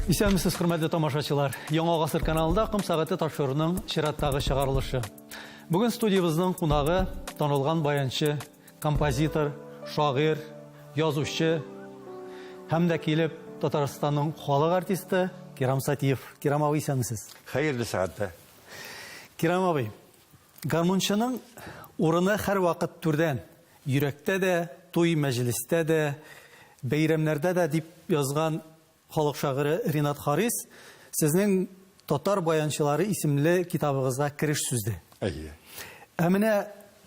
Исәнмесез, хөрмәтле тамашачылар. Яңа гасыр каналында Ком сәгате тапшыруының чираттагы чыгарылышы. Бүген студиябезнең кунагы танылган баянчы, композитор, шагыйрь, язучы һәм дә килеп Татарстанның халык артисты Кирам Сатиев. Кирам абый, исәнмесез. Хәерле сәгатьтә. Кирам абый, гармунчының урыны һәрвакыт түрдән, йөрәктә дә, туй мәҗлестә дә, бәйрәмнәрдә дә дип язган Халык шагыйре Ринат Харис сезнең Татар баянчылары исемле китабыгызга кереш сүзе. Әйе. Ә менә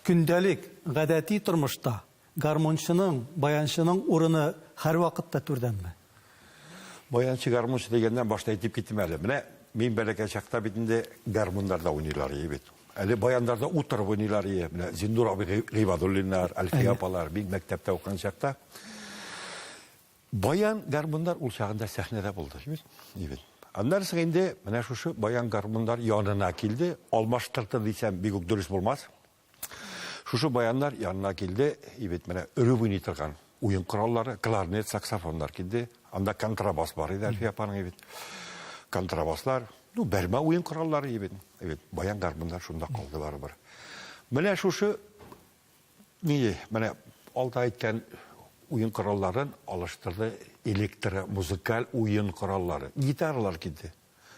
көндәлек, гадәти тормышта гармунчының, баянчының урыны һәрвакытта түрдәнме? Баянчы, гармунчы дигәннән башта әйтеп китим әле. Менә мин бәләкәй чакта бит инде гармуннарда уйныйлар иде бит. Әле баяннарда утырып уйныйлар иде. Менә Зиндур абый Гыйбадуллиннар, Әлфия апалар, мин мәктәптә укыган чакта. Баян гармуннар ул чагында сәхнәдә булды, бит. Аннан соң инде менә шушы баян гармуннар янына килде, алмаштырды дисәм, бик үк дөрес булмас. Шушы баяннар янына килде, и бит менә өреп уйный торган уен кораллары, кларнет, саксофоннар килде. Анда контрабас бар иде Әлфия апаның бит. Контрабаслар, ну, бәрмә уен кораллары бит. Бит баян гармуннар шунда калды барыбер. Менә шушы Ни, менә алда әйткән уен коралларын алыштырды электромузыкаль уен кораллары. Гитаралар килде.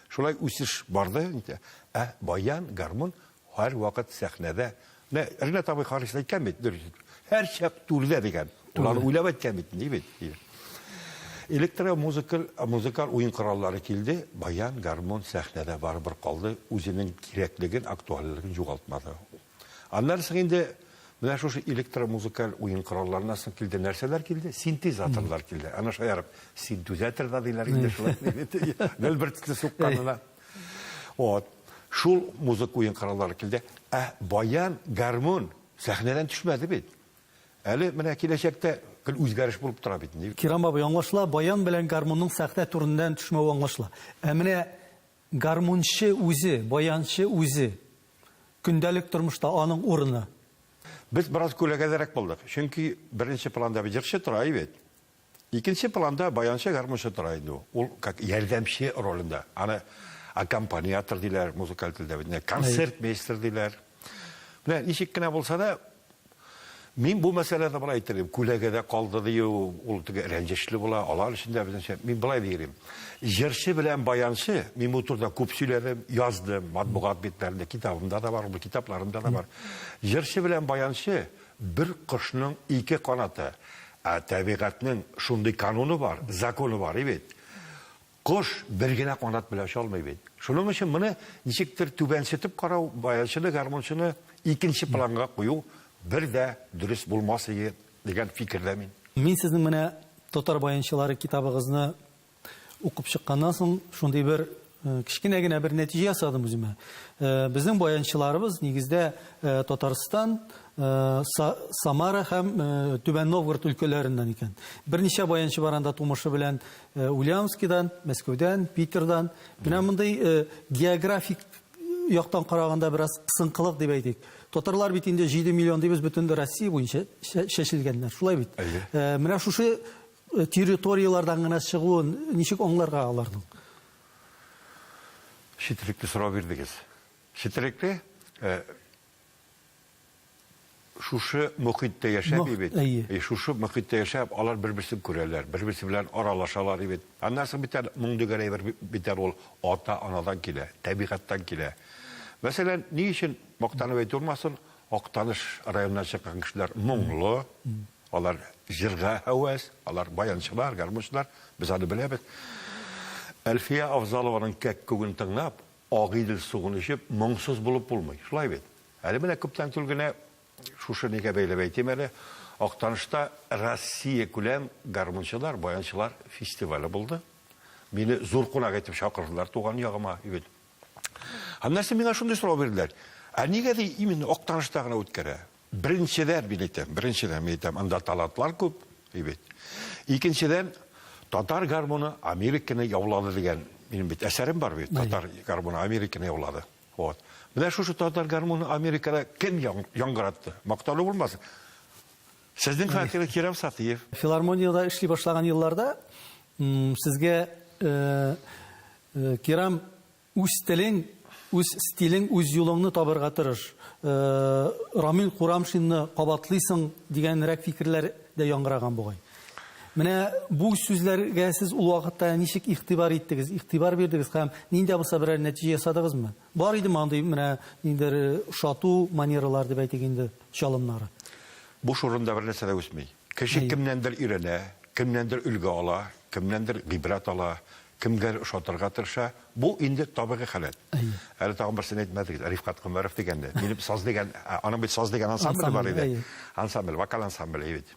Шулай үсеш барды инде. Ә баян, гармун һәрвакыт сәхнәдә. Менә Ренат абый Харис әйткән бит, дөрес. Һәрчак түрдә дигән. Ул аны уйлап әйткән бит, ни бит. Электромузыкаль музыкаль уен кораллары килде, баян, гармун сәхнәдә барыбер калды, үзенең кирәклеген, актуальлеген югалтмады. Аннан соң инде менә шушы электромузыкаль уен коралларыннан соң килде нәрсәләр килде? Синтезаторлар килде. Аны шаярып синтезатор да диләр инде шулай. Гел бер төсле сукканына. Вот. Шул музыка уен кораллары килде. Ә баян, гармун сәхнәдән төшмәде бит. Әле менә киләчәктә гел үзгәреш булып тора бит. Кирам абый, аңлашыла, баян белән гармунның сәхнә түреннән төшмәве аңлашыла. Ә менә гармунчы үзе, баянчы үзе Көндәлек тормышта аның урыны. Без бераз күләгәдәрәк булдык. Чөнки беренче планда бит җырчы тора бит. Икенче планда баянчы, гармунчы тора инде ул. Ул как ярдәмче ролендә. Аны аккомпаниатор диләр музыкаль телдә бит. Концертмейстер диләр. Менә ничек кенә булса да, Мин бу мәсьәләдә болай әйтер идем, күләгәдә калды дию, ул теге рәнҗешле була, алар өчен дә безнеңчә. Мин болай дияр идем. Җырчы белән баянчы, мин бу турыда күп сөйләдем, яздым, матбугат битләрендә, китабымда да бар, бу китапларымда да бар. Җырчы белән баянчы бер кошның ике канаты. Ә табигатьнең шундый кануны бар, законы бар бит. Кош бер генә канат белән оча алмый бит. Шуның өчен моны ничектер түбәнсетеп карау, баянчыны, гармунчыны икенче планга кую бер дә дөрес булмас иде дигән фикердә мин. Мин сезнең менә Татар баянчылары китабыгызны укып чыкканнан соң шундый бер кечкенә генә бер нәтиҗә ясадым үземә. Безнең баянчыларыбыз нигездә Татарстан, Самара һәм Түбән Новгород өлкәләреннән икән. Берничә баянчы бар анда тумышы белән Ульяновскидан, Мәскәүдән, Питердан. Менә мондый географик яктан караганда бераз кысынкылык дип әйтик. Татарлар бит инде 7 миллион дибез, бөтен Россия буенча чәчелгәннәр. Шулай бит. Менә шушы территорияләрдән генә чыгуын ничек аңларга аларның? Четерекле сорау бирдегез. Четерекле шушы мохиттә яшәп бит. Әйе. Шушы мохиттә яшәп, алар бер-берсен күрәләр, бер-берсе белән аралашалар бит. Аннан соң бит әле моң дигән әйбер бит әле ул ата-анадан килә, табигатьтән килә. Мәсәлән, ни өчен мактанып әйтү булмасын, Актаныш районыннан чыккан кешеләр моңлы, алар җырга һәвәс, алар баянчылар, гармунчылар, без аны беләбез. Әлфия Авзалованың кәккүген тыңлап, Агыйдел суын эчеп, моңсыз булып булмый. Шулай бит? Әле менә күптән түгел генә, шушы нигә бәйләп әйтим әле, Актанышта Россия күләм гармунчылар, баянчылар фестивале булды. Мине зур кунак итеп чакырдылар туган ягыма бит. Һәм нәрсә миңа шундый сорау бирделәр. Ә нигә ди именно Актанышта гына үткәрә? Беренчедән, мин әйтәм, беренчедән, мин әйтәм, анда талантлар күп, бит. Икенчедән, татар гармуны Американы яулады дигән минем бит әсәрем бар бит, татар гармуны Американы яулады. Вот. Менә шушы татар гармуны Америкада кем яңгыратты? Мактану булмасын. Сезнең фәкыйрь Кирам Сатиев. Филармониядә эшли башлаган елларда сезгә Кирам, үз телең, үз стилең, үз юлыңны табырга тырыш. Рамил Курамшинны кабатлыйсың дигәнрәк фикерләр дә яңгыраган бугай. Менә бу сүзләргә сез ул вакытта ничек игътибар иттегез, игътибар бирдегез һәм нинди дә булса берәр нәтиҗә ясадыгызмы? Бар идеме андый менә ниндидер ошату манералар дип әйтик инде, чалымнары? Буш урында бернәрсә дә үсми. Кеше кемнәндер өйрәнә, кемнәндер өлге ала, кемнәндер гыйбрәт ала, кемгәдер ошатырга тырыша. Бу инде табигый халәт. Әле тагын берсен әйтмәдегез, Рифкать Гомәров дигәнне. Минем саз дигән, аның бит саз дигән ансамбле бар иде. Ансамбль, вокал ансамбле бит.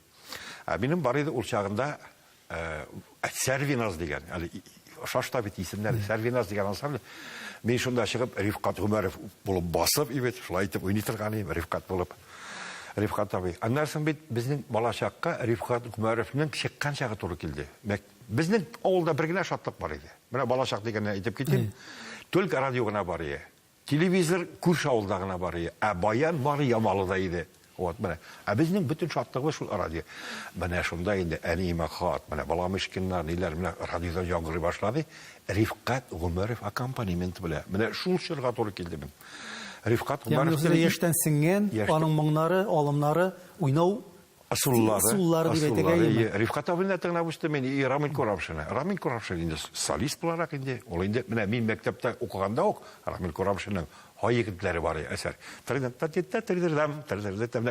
Ә минем бар иде ул чагында Сәрвиназ дигән, әле шашта бит исемнәр, Сәрвиназ дигән ансамбль. Мин шунда чыгып Рифкать Гомәров булып басып, бит, шулай итеп уйный торган идем, Рифкать булып. Рифкать абый. Аннан соң бит безнең балачакка Рифкать Гомәровның чыккан чагы туры килде. Безнең авылда бер генә шатлык бар иде. Менә балачак дигәнне әйтеп китим. Только радио гына бар иде. Телевизор күрше авылда гына бар иде. Ә баян бары Ямалыда иде. Вот, менә. Ә безнең бөтен шатлыгыбыз шул радио. Менә шунда инде әниемә хат, менә Баламышкиннар, ниләр, менә радиодан яңгырый башлады. Рифкать Гомәров аккомпанементы белән. Менә шул чорга туры килде мин. Рифкать Гомәров. Ягъни яшьтән сеңгән, аның моңнары, алымнары, уйнау Ысуллары, ысуллары дип әйтергә әйеме? Рифкать абыйны да тыңлап үстем мин, и Рамил Курамшины. Рамил Курамшин инде солист буларак инде, ул инде менә мин мәктәптә укыганда ук Рамил Курамшинның Һай егетләре бар әсәр. Менә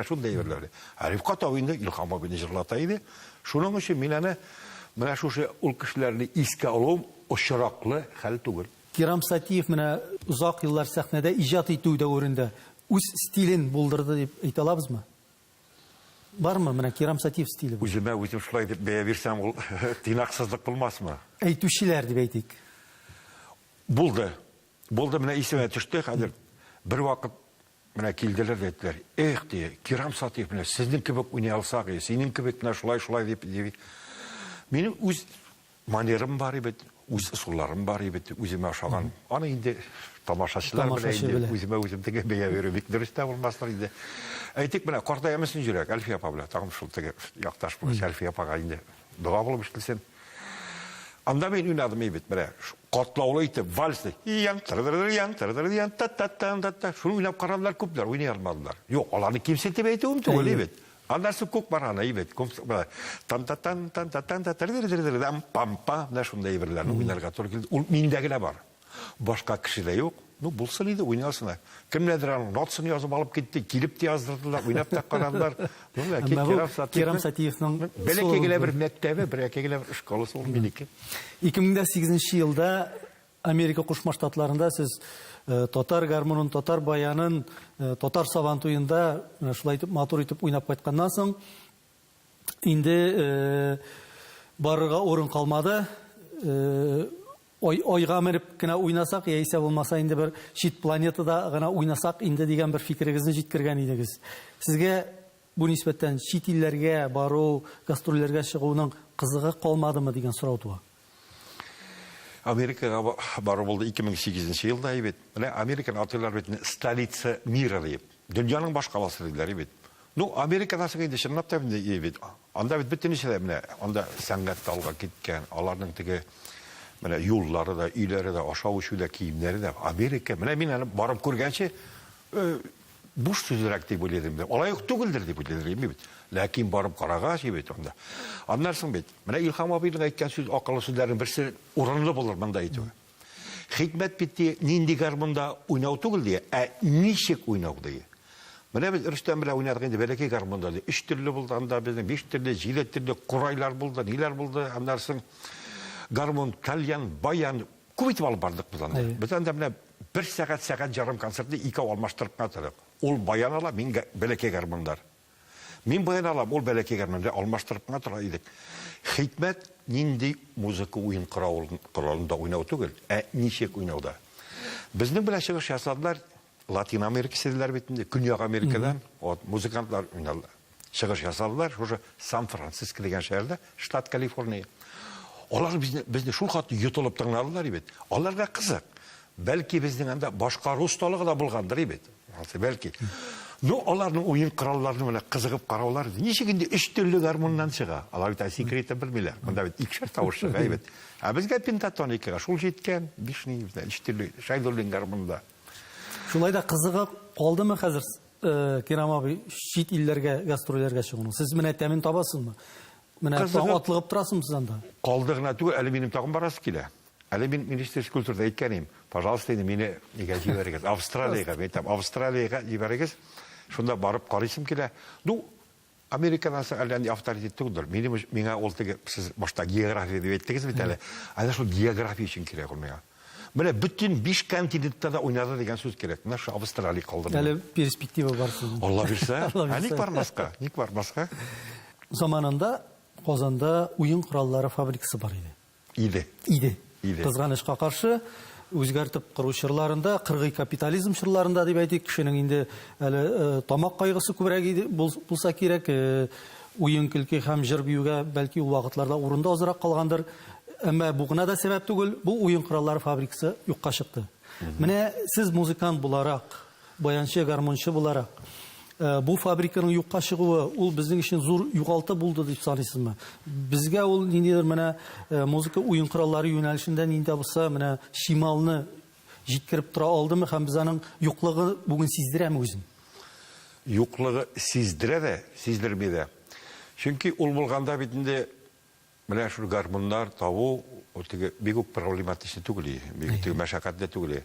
шундый әйберләр. Ә Рифкать абый инде Илһам абыйны җырлата иде. Шуның өчен мин аны менә шушы ул кешеләрне искә алуым очраклы хәл түгел. Кирам Сатиев менә озак еллар сәхнәдә иҗат итү дәверендә үз стилен булдырды дип әйтә алабызмы? Бармы менә Кирам Сатиев стиле бу? Үземә үзем шулай дип бәя бирсәм, ул тыйнаксызлык булмасмы? Әйтүчеләр дип әйтик. Булды. Булды, менә исемә төште хәзер. Бервакыт менә килделәр дә әйттеләр, Эх, ди, Кирам Сатиев менә сезнең кебек уйный алсак, синең кебек менә шулай-шулай дип, ди. Минем үз Манерым бар бит, үз ысулларым бар бит, үземә ошаган. Аны инде тамашачылар белә инде, үземә үзем теге бәя бирү бик дөрес тә булмастыр инде. Әйтик, менә картаямысын йөрәк, Әлфия апа белән, тагын шул теге якташ булгач, Әлфия апага инде дога булып ишетелсен. Анда мин уйнадым бит, менә катлаулы итеп вальсны. Ян, тыр-тыр-ян, тыр-тыр-ян, та-та-та-та. Шуны уйнап карадылар күпләр, уйный алмадылар. Юк, аларны кимсетеп әйтүем түгел бит. Аннан соң күк барган әйбәт. Тан та тан тан та тан та тыр тыр тыр тыр пам па менә шундай әйберләрне уйнарга туры килде. Ул миндә генә бар. Башка кешедә юк. Ну, булсын иде, уйнасын. Кемнәрдер аның нотасын язып алып китте, килеп тә яздырдылар, уйнап та карадылар. Ну, ләкин Кирам Сатиевның Кирам Сатиевның бәләкәй генә бер мәктәбе, бәләкәй генә бер школасы ул минеке. 2008 елда Америка Кушма Штатларында сез татар гармунын, татар баянын, татар сабантуенда менә шулай итеп матур итеп уйнап кайтканнан соң, инде барырга урын калмады. Ай, айга менеп кенә уйнасак, яисә булмаса инде бер чит планетада гына уйнасак инде дигән бер фикерегезне җиткергән идегез. Сезгә бу нисбәттән чит илләргә бару, гастрольләргә чыгуның кызыгы калмадымы дигән сорау туа. Америкага бару булды 2008 нче елда бит. Менә Американы атыйлар бит столица мира дип. Дөньяның башкаласы диләр бит. Ну, Америкада соң инде чынлап та инде бит. Анда бит бөтенесе дә менә анда сәнгать тә алга киткән. Аларның теге менә юллары да, өйләре дә, ашау-эчү дә, киемнәре дә. Америка. Менә мин аны барып күргәнче, э, буш сүзрәк дип уйлый идем. Алай ук түгелдер дип уйлый идем бит. Ләкин барып карагач бит анда. Аннан соң бит, менә Илһам абыйның әйткән сүз, акыллы сүзләренең берсе урынлы булыр монда әйтүе. Хикмәт бит ди, нинди гармунда уйнау түгел ди, ә ничек уйнау ди. Менә без Рөстәм белән уйнадык инде бәләкәй гармунда ди. Өч төрле булды анда безнең, биш төрле, җиде төрле курайлар булды, ниләр булды. Аннан соң гармун, тальян, баян, Күп итеп алып бардык без анда. Без анда менә бер сәгать, сәгать ярым концертны икәү алмаштырып кына тордык. Ул баян ала, мин бәләкәй гармундар. Мин баян алам, ул бәләкәй гармун. Без алмаштырып кына тора идек. Хикмәт нинди музыка уен коралында уйнау түгел, ә ничек уйнауда. Безнең белән чыгыш ясадылар Латин Америкасы диләр бит инде, Көньяк Америкадан, вот, музыкантлар уйнадылар. Чыгыш ясадылар шушы Сан-Франциско дигән шәһәрдә, штат Калифорния. Алар безне, безне шул хәтле йотылып тыңладылар бит. Аларга кызык. Бәлки безнең анда башкару осталыгы да булгандыр бит. Бәлки. Ну, аларның уен коралларына менә кызыгып караулар, ничек инде өч төрле гармуннан чыга? Алар бит секретны белмиләр. Монда бит икешәр тавыш чыга бит. Ә безгә пентатоникага шул җиткән, биш ни, өч төрле Шәйдуллин гармунда. Шулай да кызыгы калдымы хәзер, э, Кирам абый, чит илләргә гастрольләргә чыгуның? Сез менә тәмен табасызмы? Менә атлыгып торасызмы сез анда? Калды гына түгел, әле минем тагын барасы килә. Әле мин Министерство культурада әйткән идем, пожалуйста, инде мине нигә җибәрегез, Австралиягә, мин әйтәм, Австралиягә җибәрегез, шунда барып карыйсым килә. Ну, Америкадан соң әллә нинди авторитет түгелдер. Минем миңа ул теге, сез башта география дип әйттегез бит әле. Әнә шул география өчен кирәк ул миңа. Менә бөтен биш континентта да уйнады дигән сүз кирәк. Менә шул Австралия калды. Әле перспектива бар сезнең. Алла бирсә. Ә ник бармаска? Ник бармаска? Заманында Казанда уен кораллары фабрикасы бар иде. Иде. Иде. Иде. Кызганычка каршы, үзгәртеп кору чорларында, кыргый капитализм чорларында дип әйтик, кешенең инде әле э, тамак кайгысы күбрәк иде булса кирәк, э, уен-көлке һәм җыр-биюгә бәлки ул вакытларда урын да азрак калгандыр. Әмма бу гына да сәбәп түгел, бу уен кораллары фабрикасы юкка чыкты. Менә сез музыкант буларак, Баянчы, гармунчы буларак, бу фабриканың юкка чыгуы, ул безнең өчен зур югалты булды дип саныйсызмы? Безгә ул ниндидер менә музыка уен кораллары юнәлешендә нинди дә булса менә чималны җиткереп тора алдымы һәм без аның юклыгы бүген сиздерәме үзен? Юклыгы сиздерә дә, сиздерми дә. Чөнки ул булганда бит инде Менә шул гармуннар табу ул теге бик үк проблематичный түгел, бик теге мәшәкатьле түгел.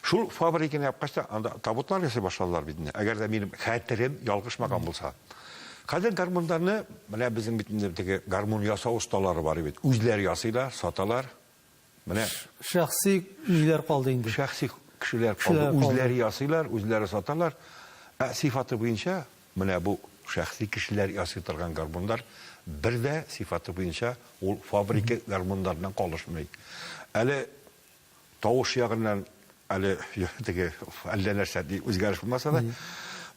Шул фабриканы япкач та анда табутлар ясый башладылар бит инде. Әгәр дә минем хәтерем ялгышмаган булса. Хәзер гармуннарны менә безнең бит инде теге гармун ясау осталары бар бит. Үзләре ясыйлар, саталар. Менә шәхси ниләр калды инде? Шәхси кешеләр калды. Үзләре ясыйлар, үзләре саталар. Ә сыйфаты буенча менә бу шәхси кешеләр ясый торган гармуннар бер дә сыйфаты буенча ул фабрика гармуннарыннан калышмый. Әле тавыш ягыннан әле теге әллә нәрсә үзгәреш булмаса да,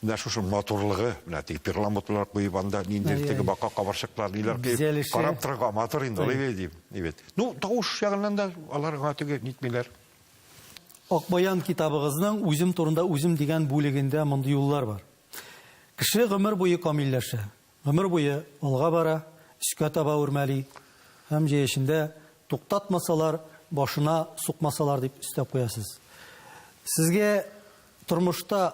менә шушы матурлыгы, менә теге перламутрлар куеп анда ниндидер теге бака кабырчыклар ниләр куеп карап торырга матур инде, алай бит, бит. Ну, тавыш ягыннан да алар гына теге нитмиләр. Акбаян китабыгызның Үзем турында үзем дигән бүлегендә мондый юллар бар. Кеше гомер буе камилләшә, гомер буе алга бара, өскә таба үрмәли һәм җәй эчендә туктатмасалар, башына сукмасалар дип өстәп куясыз. Сезгә тормышта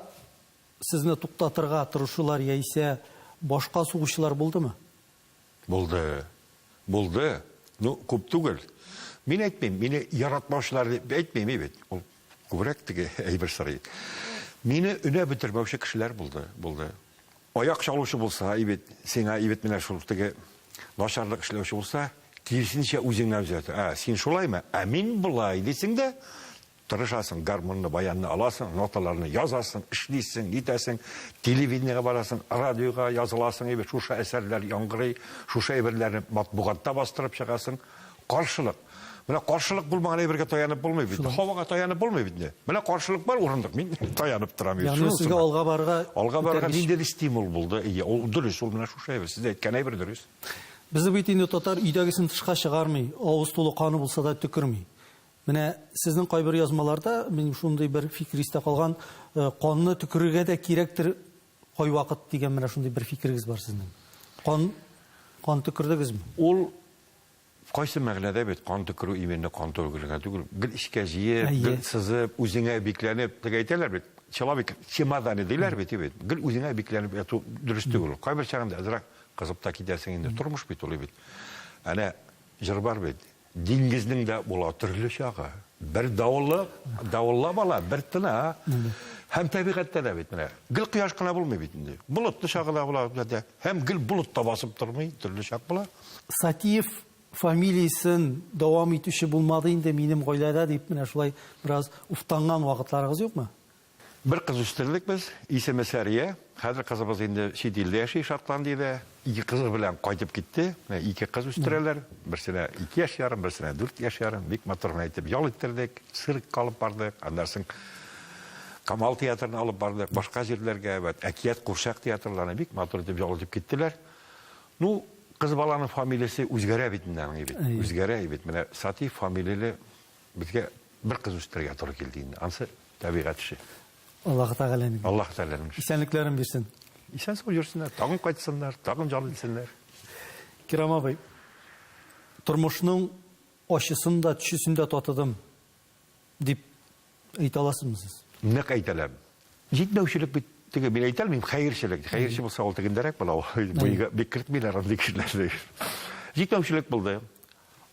сезне туктатырга тырышулар яисә башка сугучылар булдымы? Булды. Булды. Ну, күп түгел. Мин әйтмим, мине яратмаучылар дип әйтмим бит. Ул күбрәк теге әйбер сорый. Мине өнәп бетермәүче кешеләр булды, булды. Аяк чалучы булса, бит, сиңа бит менә шул теге начарлык эшләүче булса, киресенчә үзеңнән үзгәртә. Ә, син шулаймы? Ә мин болай дисең дә, Тырышасың, гармунны, баянны аласың, ноталарны язасың, эшлисең, нитәсең, телевидениегә барасың, радиога языласың, әйбер, шушы әсәрләр яңгырый, шушы әйберләрне матбугатта бастырып чыгасың. Каршылык. Менә каршылык булмаган әйбергә таянып булмый бит. Һавага таянып булмый бит инде. Менә каршылык бар, урындык. Мин таянып торам. Ягъни сезгә алга барырга Алга барырга ниндидер стимул булды. Ие, ул дөрес, ул менә шушы әйбер. Сез әйткән әйбер дөрес. Безнең бит инде татар өйдәгесен тышка чыгармый, авыз тулы каны булса да төкерми. Менә сезнең кайбер язмаларда минем шундый бер фикер истә калган, э, канны төкерергә дә кирәктер кайвакыт дигән менә шундый бер фикерегез бар сезнең. Кан кан төкердегезме? Ул кайсы мәгънәдә бит кан төкерү именно кан түгелгән түгел. Гел эчкә җыеп, гел сызып, үзеңә бикләнеп, теге әйтәләр бит, человек чемоданы диләр бит, бит. Гел үзеңә бикләнеп яту дөрес түгел. Кайбер чагында әзрәк кызып та китәсең инде. Тормыш бит ул бит. Әнә җыр бар бит. Диңгезнең дә була төрле чагы. Бер давылы, давыллап ала, бер тына. Һәм табигатьтә дә бит менә. Гел кояш кына булмый бит инде. Болытлы чагы да була бездә. Һәм гел болыт та басып тормый, төрле чак була. Сатиев фамилиясен дәвам итүче булмады инде минем гаиләдә дип менә шулай бераз уфтанган вакытларыгыз юкмы? Бер кыз үстердек без, исеме Сәрия. Хәзер кызыбыз инде чит илдә яши, Шотландиядә. Ике кызы белән кайтып китте. Менә ике кыз үстерәләр. Берсенә ике яшь ярым, берсенә дүрт яшь ярым. Бик матур гына итеп ял иттердек. Циркка алып бардык. Аннан соң Камал театрына алып бардык, башка җирләргә, вәт Әкият курчак театрларына бик матур итеп ял итеп киттеләр. Ну, кыз баланың фамилиясе үзгәрә бит инде аның бит. Үзгәрә бит. Менә Сатиев фамилияле безгә бер кыз үстерергә туры килде инде. Ансы табигать эше. Аллаһ Тәгаләнең. Аллаһ Тәгаләнең. Исәнлекләрен бирсен. Исән сау йөрсеннәр, тагын кайтсыннар, тагын җан итсеннәр. Кирам абый, тормышның ачысын да, төчесен дә татыдым дип әйтә аласызмы сез? Нык әйтә алам. Җитмәүчелек бит теге, мин әйтә алмыйм, хәерчелек. Хәерче булса, ул тегендәрәк була, ул буйга бик кертмиләр андый кешеләрне. Җитмәүчелек булды.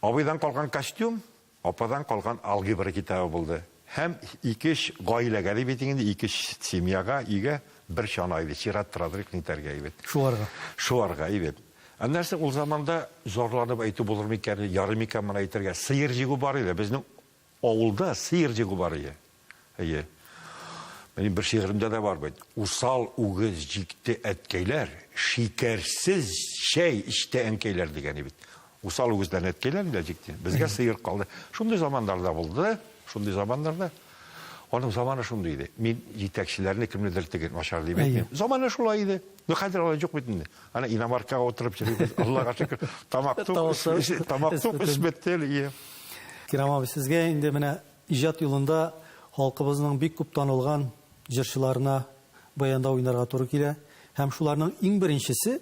Абыйдан калган костюм, ападан калган алгебра китабы булды. Һәм ике-өч гаиләгә дип әйтик инде, ике-өч семьяга, өйгә бер чана иде. Чират торадыр идек нитәргә әйбәт. Шуарга. Шуарга әйбәт. Ә нәрсә ул заманда зарланып әйтү булыр микән, ярый микән моны әйтергә? Сыер җигү бар иде. Безнең авылда сыер җигү бар иде. Әйе. Минем бер шигыремдә дә бар бит. Усал үгез җикте әткәйләр, шикәрсез чәй эчте әнкәйләр дигән бит. Усал үгезләрне әткәйләр инде җикте. Безгә сыер калды. Шундый заманнар да булды, шундый заманнар да. Аның заманы шундый иде. Мин җитәкчеләрне кемнедер теге начар дип әйтмим. Заманы шулай иде. Ну хәзер алай юк бит инде. Ана иномаркага утырып йөрибез. Аллага шөкер. Тамак тук, тамак тук, эш бетте. Кирам абый, сезгә инде менә Иҗат юлында халкыбызның бик күп танылган җырчыларына баянда уйнарга туры килә һәм шуларның иң беренчесе,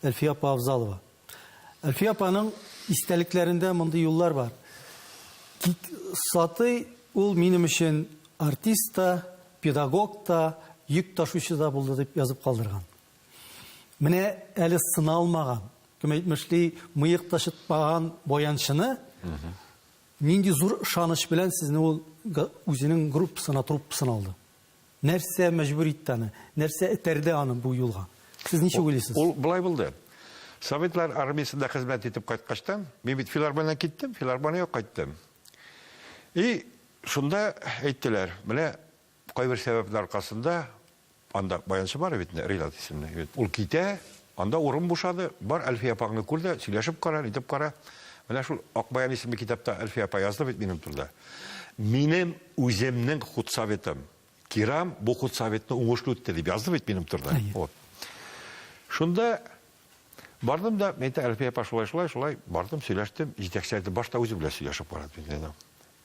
Әлфия апа Авзалова. Әлфия апаның истәлекләрендә мондый юллар бар, Кик Сатый ул минем өчен артист та, педагог та, йөк ташучы да булды, дип язып калдырган. Менә әле сыналмаган, кем әйтмешли, мыек та чытмаган баянчыны Нинди зур ышаныч белән сезне ул үзенең группасына, труппасына алды? Нәрсә мәҗбүр итте аны? Нәрсә этәрде аны бу юлга? Сез ничек уйлыйсыз? Ул болай булды. Советлар армиясендә хезмәт итеп кайткачтан, мин бит филармониядән киттем, филармониягә кайттым. И шунда әйттеләр, менә Кайбер сәбәпләр аркасында анда баянчы бар бит инде, Ринат исемле. Ул китә, анда урын бушады. Бар, Әлфия апаңны күр дә, сөйләшеп кара, нитеп кара. Менә шул Ак баян исемле китапта Әлфия апа язды бит минем турында. Минем үземнең худсоветым. Кирам бу худсоветны уңышлы үтте дип язды бит минем турында. Вот. Шунда бардым да, мен әйтә, Әлфия апа шулай, шулай, шулай, бардым, сөйләштем. Җитәкче әйтте, башта үзе белән сөйләшеп карады.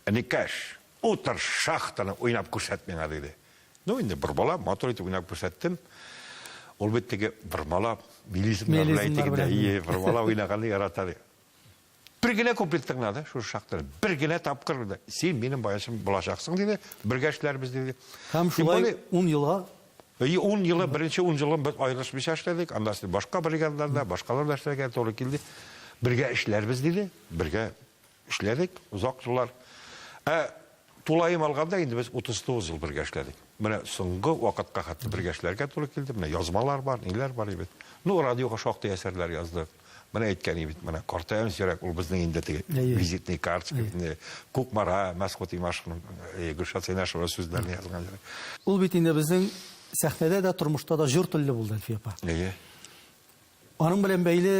Энекәш, утыр, шахтаны уйнап күрсәт миңа, диде. Ну, инде бормалап, матур итеп уйнап күрсәттем. Ул бит теге бормалап, мелизмнар белән әйтик инде, ие, бормалап уйнаганны ярата ди. Бер генә куплет тыңлады шушы шахтаны. Бер генә тапкыр диде. Син минем баянчым булачаксың, диде. Бергә эшләрбез, диде. Һәм шулай 10 елга Әйе, 10 елы, беренче 10 елын без аерылышмыйча эшләдек. Аннан соң башка бригадаларда, башкалар белән эшләргә туры килде. Бергә эшләрбез, диде. Бергә Эшләдек озак еллар. Ә тулаем алганда инде без 39 ел бергә эшләдек. Менә соңгы вакытка хәтле бергә эшләргә туры килде. Менә язмалар бар, ниләр бар бит. Ну, радиога шактый әсәрләр яздык. Менә әйткән бит, менә Картаямыз йөрәк, ул безнең инде теге визитный карточка, инде Кукмара, Мәсгут Имашевның, Гөлшат Сәйнәшева сүзләрен язган җыр. Ул бит инде безнең сәхнәдә дә, тормышта да җор телле булды, Әлфия апа. Әйе. Аның белән бәйле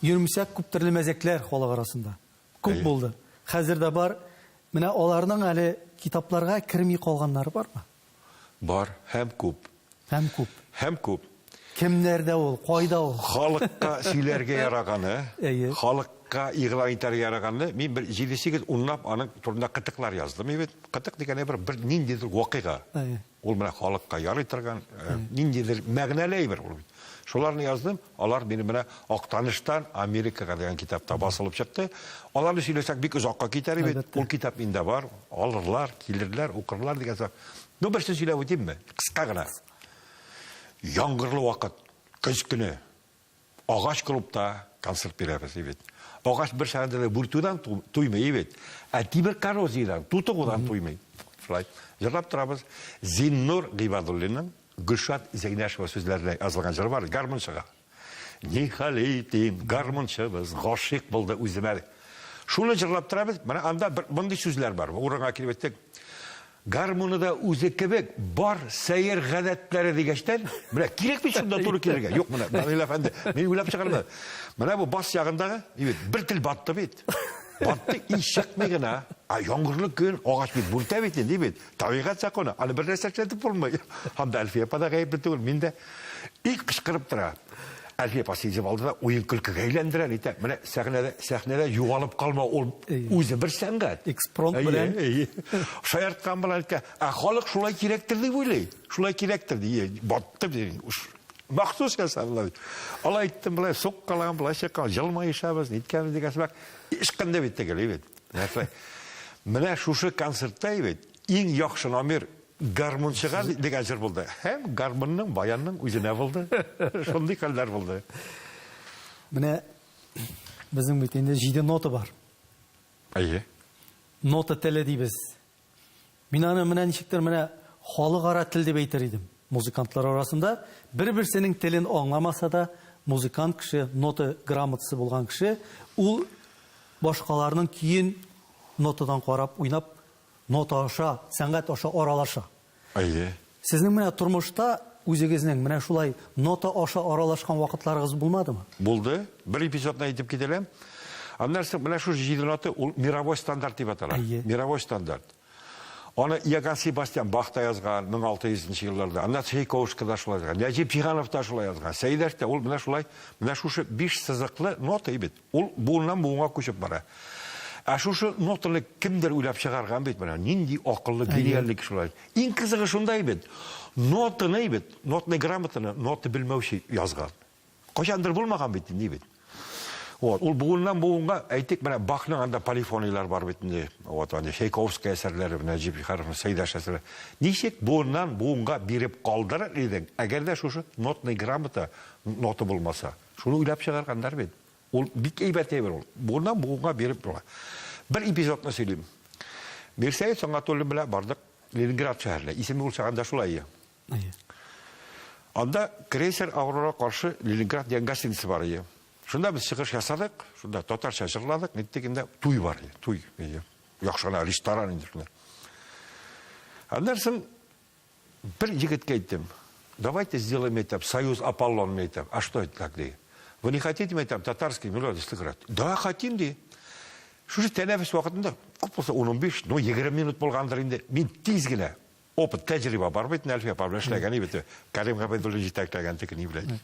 йөрмсәк күп төрле мәзәкләр халык арасында. Күп булды. Хәзер дә бар. Менә аларның әле китапларга керми калганнары бармы? Бар, һәм күп. Һәм күп. Һәм күп. Кемнәрдә ул, кайда ул? Халыкка сөйләргә яраганы, халыкка игълан итәргә яраганы, мин бер җиде-сигез, унлап аның турында кытыклар яздым бит. Кытык дигән әйбер бер ниндидер вакыйга. Ул менә халыкка ярый торган, ниндидер мәгънәле әйбер ул бит. Шуларны яздым, алар минем менә Актаныштан Америкага дигән китапта басылып чыкты. Аларны сөйләсәк бик озакка китәр бит. Ул китап миндә бар, алырлар, килерләр, укырлар дигән сыман. Ну, берсен сөйләп үтимме? Кыска гына. Яңгырлы вакыт, көз көне. Агач клубта концерт бирәбез, ди бит. Агач бер сәгатьтә дә бүртүдән туймый, ди бит. Ә тимер коррозиядән, тутыгудан туймый. Шулай. Җырлап торабыз. Зиннур Гыйбадуллинның Гөлшат Зәйнәшева сүзләренә язылган җыры бар, гармунчыга. Ни хәл итим, гармунчыбыз гашыйк булды үземә. Шуны җырлап торабыз. Менә анда бер мондый сүзләр бар. Урынга килеп әйттек. Гармуны да үзе кебек бар сәер гадәтләре дигәчтән, менә кирәк бит шунда туры килергә. Юк, менә Данил әфәнде, мин уйлап чыгармадым. Менә бу бас ягындагы, бит, бер тел батты бит. Батты и чыкмый гына. А яңгырлы көн, агач бит бүртә бит инде бит. Табигать законы. Аны бер нәрсә эшләтеп булмый. Һәм дә Әлфия апа да гаепле түгел, мин дә. И кычкырып тора. Әлфия апа сизеп алды да уен көлкегә әйләндерә әйтә. Менә сәхнәдә сәхнәдә югалып калма ул үзе бер сәнгать. Экспромт белән. Шаярткан белән әйтә. Ә халык шулай кирәктер дип уйлый. Шулай кирәктер ди. Батты ди. Махсус ясадылар. Алай иттем, болай суккалаган, болай чыккан, җылмаешабыз, ниткәнбез дигән сымак. Ычкынды бит теге, бит. Менә шушы концертта бит иң яхшы номер Гармунчыга дигән җыр булды. Һәм гармунның, баянның үзенә булды. Шундый хәлләр булды. Менә безнең бит инде җиде нота бар. Әйе. Нота теле дибез. Мин аны менә ничектер менә халыкара тел дип әйтер идем. Музыкантлар арасында бер-берсенең телен аңламаса да, музыкант кеше, нота грамотасы булган кеше, ул башкаларның көен нотадан карап уйнап Нота аша, сәнгать аша аралаша. Әйе. Сезнең менә тормышта үзегезнең менә шулай нота аша аралашкан вакытларыгыз булмадымы? Булды. Бер эпизодны әйтеп китәләм. Аннан соң менә шушы җиде нота ул мировой стандарт дип атала. Әйе. Мировой стандарт. Аны Иоганн Себастьян Бах та язган 1600 нчы елларда. Аннан Чайковский да шулай язган. Нәҗип Җиһанов та шулай язган. Сәйдәш тә ул менә шулай, менә шушы биш сызыклы нота бит. Ул буыннан буынга күчеп бара. Ә шушы нотаны кемдер уйлап чыгарган бит менә. Нинди акыллы, гениальный кешеләр. Иң кызыгы шунда бит. Нотаны бит, нотный грамотаны нота белмәүче язган. Кайчандыр булмаган бит инде бит. Вот, ул буыннан буынга, әйтик, менә Бахның анда полифонияләр бар бит инде. Вот, анда Чайковский әсәрләре, менә Нәҗип Җиһановның Сәйдәш әсәрләре. Ничек буыннан буынга биреп калдырыр идең, әгәр дә шушы нотный грамота нота булмаса? Шуны уйлап чыгарганнар бит. Ул бик әйбәт әйбер ул. Буыннан буынга биреп була. Бер эпизодны сөйлим. Мирсәет Сөнгатуллин белән бардык Ленинград шәһәренә. Исеме ул чагында шулай иде. Анда крейсер Аврора каршы Ленинград дигән гостиница бар иде. Шунда без чыгыш ясадык, шунда татарча җырладык, ниттек инде туй бар иде, туй иде. Яхшы гына ресторан инде шунда. Аннан соң Бер егеткә әйттем, давайте сделаем, әйтәм, союз Аполлон, әйтәм. А что это так, ди. Вы не хотите, әйтәм, татарский мелодию сыграть? Да, хотим, ди. Шушы тәнәфес вакытында, күп булса 15, ну 20 минут булгандыр инде. Мин тиз генә опыт, тәҗрибә бар бит, Әлфия апа белән эшләгән бит. Кәрим Габәйдуллин җитәкләгән теге ни белән.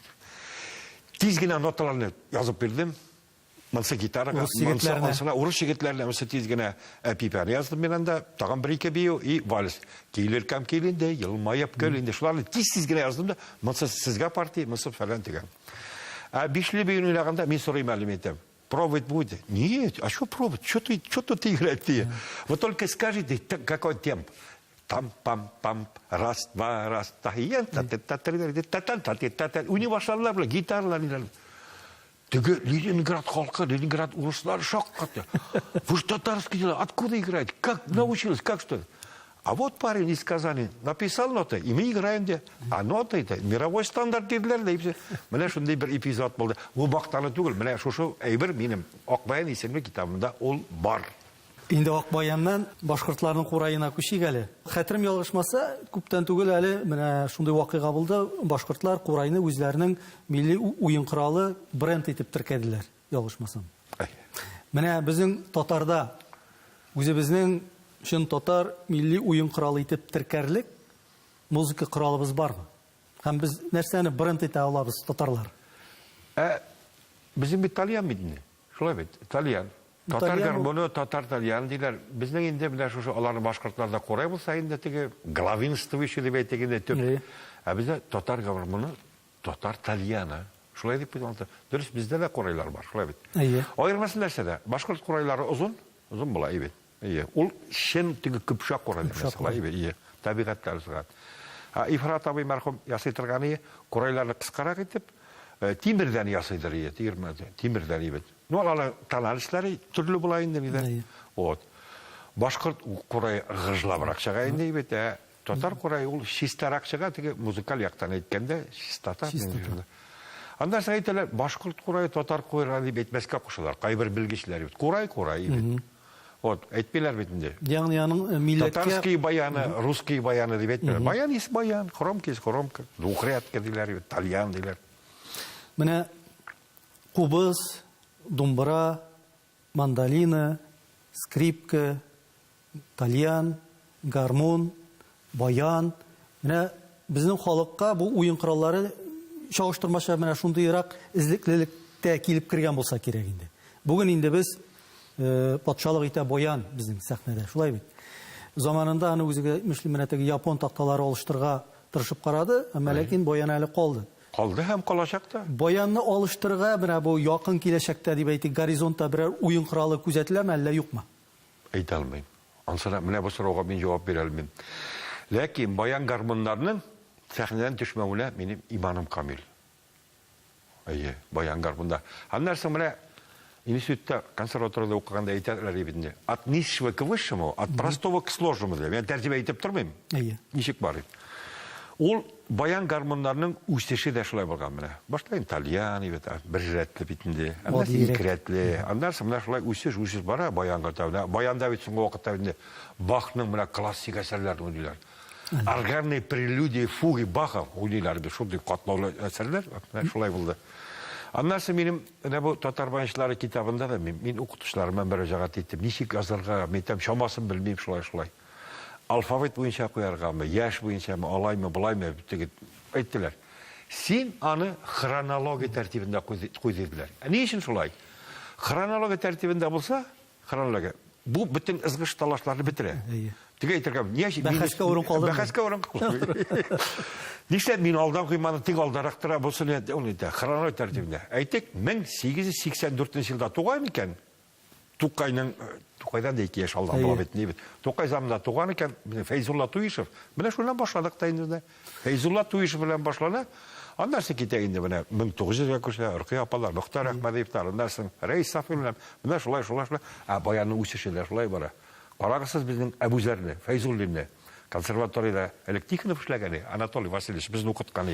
Тиз генә ноталарны язып бирдем. Монсы гитарага, Урыс монсы егетләренә. ансына, урыс егетләренә монсы тиз генә әпипәне яздым мин анда, тагын бер-ике бию и вальс. Килер кәм кил инде, елмаеп көл инде. Шуларны тиз-тиз генә яздым да, монсы сезгә партия, монсы фәлән дигән. Ә бишле биюне уйнаганда мин сорыйм әле, мин әйтәм, пробовать будете? Нет, а что пробовать? Что ты, что тут играть ты? Вы только скажите, какой темп. Там-пам-пам, раз, два, раз, та, та, та, та, та, та, та, та, та, та, Уйный башладылар болар, гитаралар, ниләр. Теге Ленинград халкы, Ленинград урыслары шаккатты. Вы же татарский дела, откуда играете? Как научились, как что? А вот парень из Казани написал ноты, и мы играем де. А ноты это мировой стандарт диделәр дә. Менә шундый бер эпизод булды. Бу мактану түгел, менә шушы әйбер минем Акбаян исемле китабымда ул бар. Инде Акбаяннан башкортларның кураена күчик әле. Хәтерем ялгышмаса, күптән түгел әле менә шундый вакыйга булды, башкортлар курайны үзләренең милли уен коралы бренд итеп теркәделәр, ялгышмасам. Менә безнең татарда үзебезнең чын татар милли уен коралы итеп теркәрлек музыка коралыбыз бармы? Һәм без нәрсәне бренд итә алабыз, татарлар? Ә безнең бит тальян бит инде. Шулай бит, тальян. Татар гармоны, татар тальян диләр. Безнең инде менә шушы аларны башкортларда курай булса инде теге главенствующий дип әйтик инде төп. Ә бездә татар гармоны, татар тальяны. Шулай дип куйдылар. Дөрес, бездә дә курайлар бар, шулай бит. Әйе. Аермасы нәрсәдә? Башкорт курайлары озын, озын була, әйе бит. Әйе. Ул чын теге көпшәк курай дип нәрсә, әйе бит. Әйе. Табигатьтә үсгән. Ә Ифрат абый мәрхүм ясый торган ие, курайларны кыскарак итеп, тимердән ясыйдыр ие, тимердән ие бит. Ну, алар тональностьлары төрле була инде нидә. Вот. Башкорт курай гыжлабрак чыга инде бит, ә татар курай ул чистарак чыга, теге музыкаль яктан әйткәндә, чистота. Чистота. Аннан соң әйтәләр, башкорт курае татар курае дип әйтмәскә кушалар. Кайбер белгечләр бит. Курай курай бит. Вот, әйтмиләр бит инде. Ягъни аның милләткә Татарские баяны, русские баяны дип әйтмиләр. Баян есть баян, хромка есть хромка, двухрядка диләр бит, тальян диләр. Менә Кубыз, думбыра, мандолина, скрипка, тальян, гармун, баян. Менә безнең халыкка бу уен кораллары чагыштырмача менә шундыйрак эзлеклелектә килеп кергән булса кирәк инде. Бүген инде без патшалык итә баян безнең сәхнәдә, шулай бит? Заманында аны үзегез әйтмешли, менә теге япон такталары алыштырырга тырышып карады, әмма ләкин баян әле калды. Калды һәм калачак та. Баянны алыштырырга менә бу якын киләчәктә дип әйтик, горизонтта берәр уен коралы күзәтеләме, әллә юкмы? Әйтә алмыйм. Анысына менә бу сорауга мин җавап бирә алмыйм. Ләкин баян-гармуннарның сәхнәдән төшмәвенә минем иманым камил. Әйе, баян гармунда. Аннан соң менә институтта, консерваториядә укыганда әйтәләр бит инде. От низшего к высшему, от простого к сложному дип. Мин тәрҗемә итеп тормыйм. Әйе. Ничек бар дип. Ул баян гармуннарның үсеше дә шулай булган менә. Башта инде тальян бит, бер рәтле бит инде. Аннан соң ике рәтле. Аннан соң менә шулай үсеш, үсеш бара баянга таба. Баянда бит соңгы вакытта инде Бахның менә классик әсәрләрен уйныйлар. Органные прелюдии, фуги Баха уйныйлар бит, шундый катлаулы әсәрләр, менә шулай булды. Аннан соң минем менә бу татар баянчылары китабында да мин, мин укытучыларыма мөрәҗәгать иттем. Ничек язарга, мин әйтәм, чамасын белмим, шулай шулай. Алфавит буенча куяргамы, яшь буенчамы, алаймы, болаймы, теге әйттеләр. Син аны хронология тәртибендә куй диделәр. Ә ни өчен шулай? Хронология тәртибендә булса, Хронология. Бу бөтен ызгыш-талашларны бетерә. Әйе. Теге әйтергә, ни өчен Бәхәскә урын калдырмый. Бәхәскә урын калдырмый. Нишләп мин алдан куймадым, тик алдарак тора, бусы не, ул әйтә, хронология тәртибендә. Әйтик, 1884 елда туган икән, Тукайның, Тукайдан да ике яшь алдан була бит, ни бит. Тукай заманында туган икән, Фәйзулла Туишев. Менә шуннан башладык та инде. Фәйзулла Туишев белән башлана. Аннан соң китә инде менә 1900 гә күчә, Рөкыя апалар, Мөхтәр Әхмәдиевлар, аннан соң Рәис Сафин Менә шулай, шулай, шулай. Ә баянның үсеше дә шулай бара. Карагыз сез безнең Әбүзәрне, Фәйзуллинны. Консерваториядә элек Тихонов эшләгән, Анатолий Васильевич безне укыткан.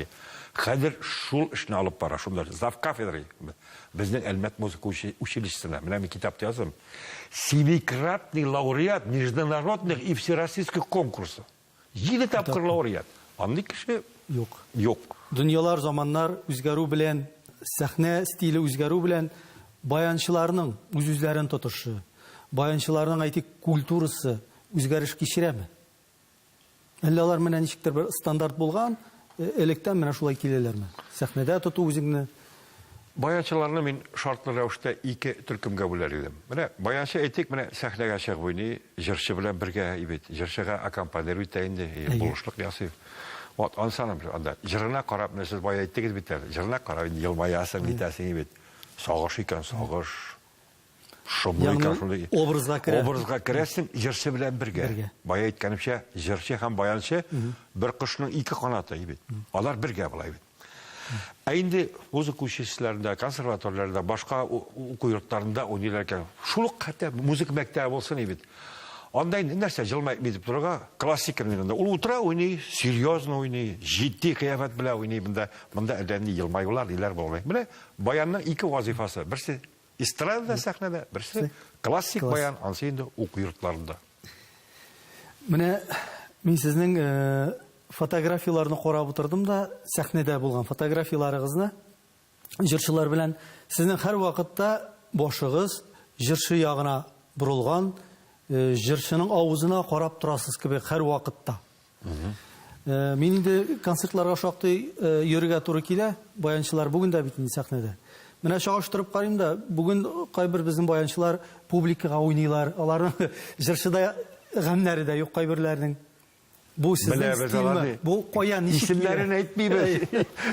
Хәзер шул эшне алып бара, шунда зав кафедрой безнең Әлмәт музыка училищесына. Менә мин китапта яздым. Семикратный лауреат международных и всероссийских конкурсов. Җиде тапкыр лауреат. Андый кеше юк. Юк. Дөньялар, заманнар үзгәрү белән, сәхнә стиле үзгәрү белән баянчыларның үз-үзләрен тотышы, баянчыларның, әйтик, культурасы үзгәреш кичерәме? Әллә алар менә ничектер бер стандарт булган, электән менә шулай киләләрме? Сәхнәдә тоту үзеңне. Баянчыларны мин шартлы рәвештә ике төркемгә бүләр идем. Менә баянчы, әйтик, менә сәхнәгә чыгып уйный, җырчы белән бергә бит, җырчыга аккомпанировать итә инде, булышлык ясый. Вот, анысы аның анда җырына карап, менә сез бая әйттегез бит әле, җырына карап инде елмаясың, нитәсең бит. Сагыш икән, сагыш. Шомлы икән, шундый. Образга керә. Образга керәсең, җырчы белән бергә. Бергә. Бая әйткәнемчә, җырчы һәм баянчы бер кошның ике канаты бит. Алар бергә болай бит. Ә инде музыка училищеләрендә, консерваторияләрдә, башка уку йортларында уйныйлар икән. Шул ук хәтта музыка мәктәбе булсын бит. Анда инде нәрсә җылмаеп нитеп торырга, классика уйнаганда. Ул утыра уйный, серьезно уйный, җитди кыяфәт белән уйный. Монда, монда әллә ни елмаюлар, ниләр булмый. Менә баянның ике вазифасы. Берсе эстрадада сәхнәдә, берсе классик баян, анысы инде уку йортларында. Менә мин сезнең фотографияләрне карап утырдым да, сәхнәдә булган фотографияләрегезне җырчылар белән сезнең һәрвакытта башыгыз җырчы ягына борылган, җырчының авызына карап торасыз кебек һәрвакытта. Мин инде концертларга шактый йөрергә туры килә, баянчылар бүген дә бит инде сәхнәдә. Менә чагыштырып карыйм да, бүген кайбер безнең баянчылар публикага уйныйлар, аларның җырчыда гамьнәре дә юк кайберләренең. Бу сезнең стильме? Бу каян ничек килә? Исемнәрен әйтмибез.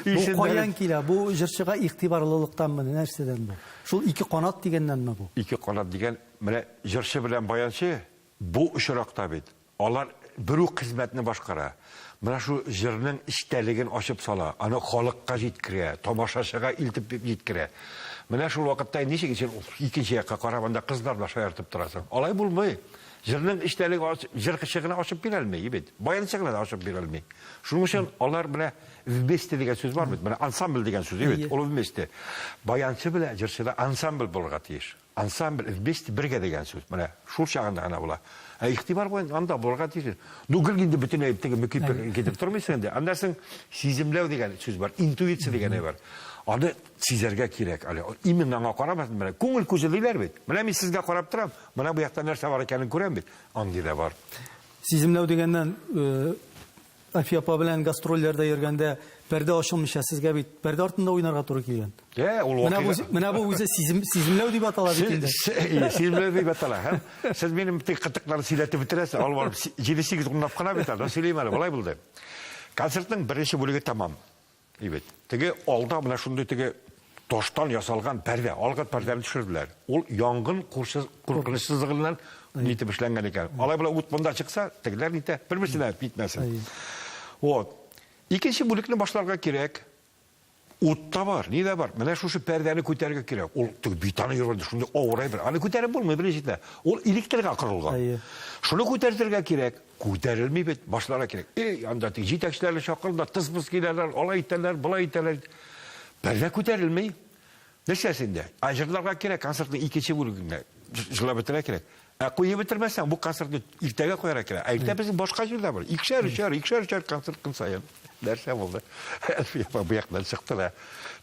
Бу каян килә? Бу җырчыга игътибарлылыктанмы, нәрсәдән бу? Шул ике канат дигәннәнме бу? Ике канат дигән, менә җырчы белән баянчы бу очракта бит Алар бер үк хезмәтне башкара. Менә шул җырның эчтәлеген ачып сала, аны халыкка җиткерә, тамашачыга илтеп җиткерә. Менә шул вакытта ничек син икенче якка карап, анда кызлар белән шаяртып торасың. Алай булмый. Җырның эчтәлеге җырчы гына ачып бирә алмый бит. Баянчы гына да ачып бирә алмый. Шуның өчен алар менә вместе дигән сүз бар бит. Менә ансамбль дигән сүз бит. Ул вместе. Баянчы белән җырчы да ансамбль булырга тиеш. Ансамбль вместе бергә дигән сүз. Менә шул чагында гына була. Ә игътибар белән анда булырга тиеш. Ну, гел инде бөтенләй теге мөкип китеп тормыйсың инде. Аннан соң сиземләү дигән сүз бар, интуиция дигән бар. Аны сизәргә кирәк әле. Именно аңа карамасын, менә күңел күзе диләр бит. Менә мин сезгә карап торам, менә бу якта нәрсә бар икәнен күрәм бит. Андый да бар. Сиземләү дигәннән, Әлфия апа белән гастрольләрдә йөргәндә пәрдә ачылмыйча сезгә бит пәрдә артында уйнарга туры килгән. Ә, ул Менә бу менә бу үзе сизем, сиземләү дип атала бит инде. Сиземләү дип атала. Һәм сез минем тик кытыкларны сөйләтеп бетерәсез. Алып барып 7-8 унлап кына бит әле. Сөйлим әле, болай булды. Концертның беренче бүлеге тәмам. Бит. Теге алда менә шундый теге таштан ясалган пәрдә, алгы пәрдәне төшерделәр. Ул янгын куркынычсызлыгыннан нитеп эшләнгән икән. Алай була ут монда чыкса, тегеләр нитә, бер-берсенә китмәсен. Вот. Икенче бүлекне башларга кирәк. Ут та бар, ни дә бар. Менә шушы пәрдәне күтәрергә кирәк. Ул теге бит аны йөргәндә шундый авыр әйбер. Аны күтәреп булмый беренчедән. Ул электрга корылган. Шуны күтәртергә кирәк. Күтәрелми бит, башларга кирәк. Эй, анда тик җитәкчеләрне чакырдылар, тыз-быз киләләр, алай итәләр, болай итәләр. Пәрдә күтәрелми. Нәрсәсе инде? Ә җырларга кирәк, концертның икенче бүлегендә җырлап бетерергә кирәк. Ә куеп бетермәсәң, бу концертны иртәгә куярга кирәк. Ә иртә безнең башка җирдә бар. Икешәр, өчәр, икешәр, өчәр концерт көн саен. Нәрсә булды? Әлфия апа бу яктан чыкты да.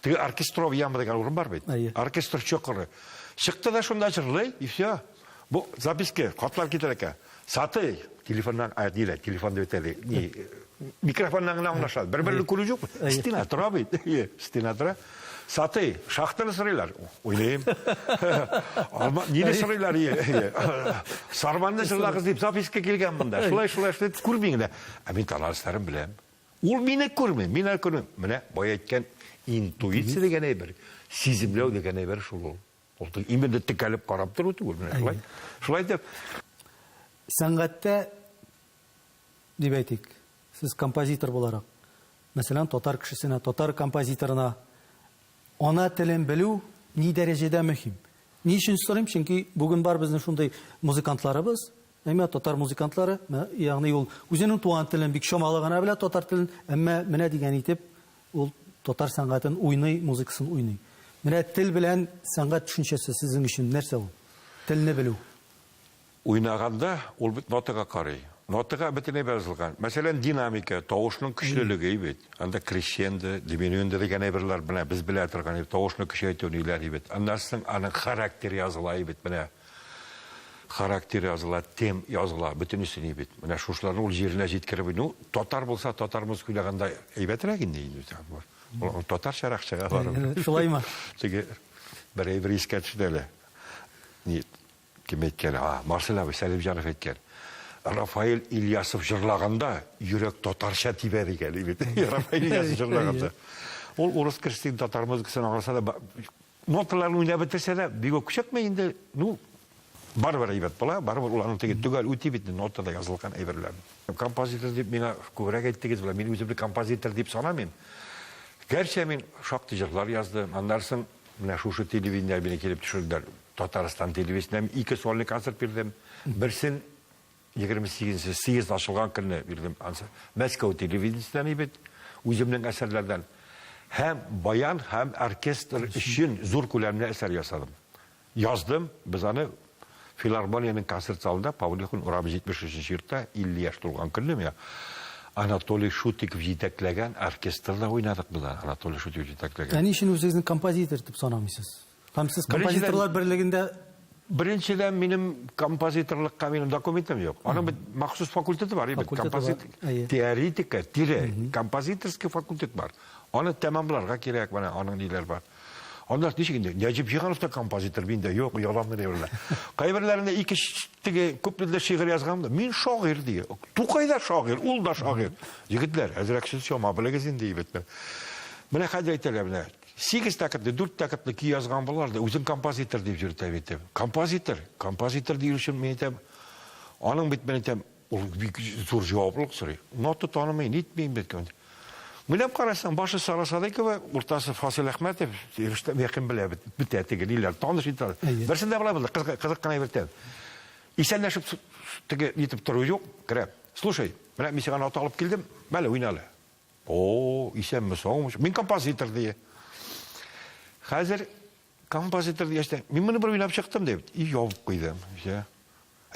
Теге оркестровый яма дигән урын бар бит. Оркестр чокыры. Чыкты да шунда җырлый, и все. Бу записка, хатлар китерә икән. Сатый, телефоннан, а, нилә, телефон дип әйтә, ни, микрофоннан гына аңлашады. Бер-берне күрү юк. Стена тора бит. Стена тора. Сатый, шахтаны сорыйлар. Уйлыйм. Алма, ниле сорыйлар? Сарманны җырлагыз дип записка килгән монда. Шулай, шулай, шулай күрмим генә. Ә мин тональностьларын беләм. Ул мине күрми, мин аны күрмим. Менә бая әйткән интуиция дигән әйбер, сиземләү дигән әйбер шул ул. Ул именно текәлеп карап тору түгел, менә шулай. Шулай итеп. Сәнгатьтә дип әйтик, сез композитор буларак, мәсәлән, татар кешесенә, татар композиторына ана телен белү ни дәрәҗәдә мөһим? Ни өчен сорыйм? Чөнки бүген бар безнең шундый музыкантларыбыз, әмма татар музыкантлары, ягъни ул үзенең туган телен бик чамалы гына белә, татар телен, әмма менә дигән итеп Ул татар сәнгатен уйный, музыкасын уйный. Менә тел белән сәнгать төшенчәсе сезнең өчен нәрсә ул? Телне белү. Уйнаганда ул бит нотага карый. Нотага бөтенләй язылган. Мәсәлән, динамика, тавышның көчлелеге бит. Анда крещендо, диминуэндо дигән әйберләр менә без белә торган тавышны көчәйтү ниләр бит. Аннан соң аның характеры языла бит менә. Характер языла, тем языла, бөтенесе ни бит. Менә шушыларны ул җиренә җиткереп, ну, татар булса, татар музыка уйнаганда әйбәтрәк инде инде. Ул татарчарак чыга барыбер. Шулаймы? Теге бер әйбер искә төште әле. Ни, кем әйткән? А, Марсель абый Сәлимҗанов әйткән. Рафаэль Ильясов җырлаганда йөрәк татарча тибә дигән бит. Рафаэль Ильясов җырлаганда. Ул урыс кешесе татар музыкасын аңласа да Ноталарны уйнап бетерсә дә, бик үк көчәтмәй инде. Ну, барыбер әйбәт була, барыбер ул аның теге төгәл үти бит нотада язылган әйберләрне. Композитор дип миңа күбрәк әйттегез була. Мин үземне композитор дип санамыйм. Гәрчә мин шактый җырлар яздым. Аннан соң менә шушы телевидениегә мине килеп төшерделәр. Татарстан телевидениесенә ике сольный концерт бирдем. Берсен 28 нче съезд ачылган көнне бирдем ансы. Мәскәү телевидениесеннән бит, үземнең әсәрләрдән. Һәм баян һәм оркестр өчен зур күләмле әсәр ясадым. Яздым, без аны филармониянең концерт залында Павлихин урамы 73 нче йортта 50 яшь тулган көнне миңа Анатолий Шутиков җитәкләгән оркестрда уйнадык без аны, Анатолий Шутиков җитәкләгән. Ә ни өчен үзегезне композитор дип санамыйсыз? Һәм сез композиторлар берлегендә Беренчедән, минем композиторлыкка минем документым юк. Аның бит махсус факультеты бар, бит композитор теоретика, тире, композиторский факультет бар. Аны тәмамларга кирәк, менә аның ниләр бар. Анда ничек инде? Нәҗип Җиһанов та композитор, мин дә юк, ояламын дип. Кайберләрендә ике теге күпмедер шигырь язган да, мин шагыйрь ди. Тукай да шагыйрь, ул да шагыйрь. Егетләр, әзрәк сүз чама белегез инде, бит. Менә хәзер әйтәләр менә. Сигез тактлы, дүрт тактлы көй язган булар да, үзен композитор дип йөртә бит. Композитор, композитор дию өчен мин әйтәм, аның бит мин әйтәм, ул бик зур җаваплылык сорый. Нота танымый, нитмим бит. Уйлап карасаң, башы Сара Садыйкова, уртасы Фасил Әхмәтов, Рөстәм якын белә бит, бетә теге ниләр, таныш итә. Берсендә болай булды, кызык, кызык кына әйбер. Исәнләшеп теге нитеп тору юк, керә. Слушай, менә мин сиңа нота алып килдем, мәле уйна әле. О, исәнме, саумы? Мин композитор ди. Хәзер композитор дигәч тә, мин моны бер уйнап чыктым дип, и ябып куйдым. Все.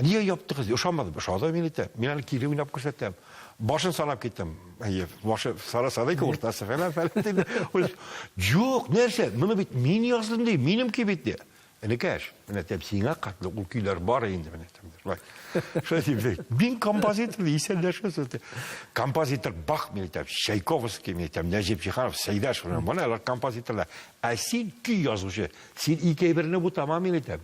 Нигә яптыгыз? Ошамады. Ошады мин әйтәм. Мин аны кире уйнап күрсәтәм. Башын санап киттем. Әйе, башы сара садыйка уртасы фәлән фәлән диде. Юк, нәрсә? Моны бит мин яздым ди, минемки бит ди. Энекәш, менә тәп сиңа катлы ул көйләр бар инде менә. Шулай. Шулай дип, мин композитор, исәнләшәсез. Композитор Бах, мин әйтәм, Чайковский, мин әйтәм, Нәҗип Җиһанов, Сәйдәшев, менә алар композиторлар. Ә син көй язучы, син ике әйберне бутама, мин әйтәм.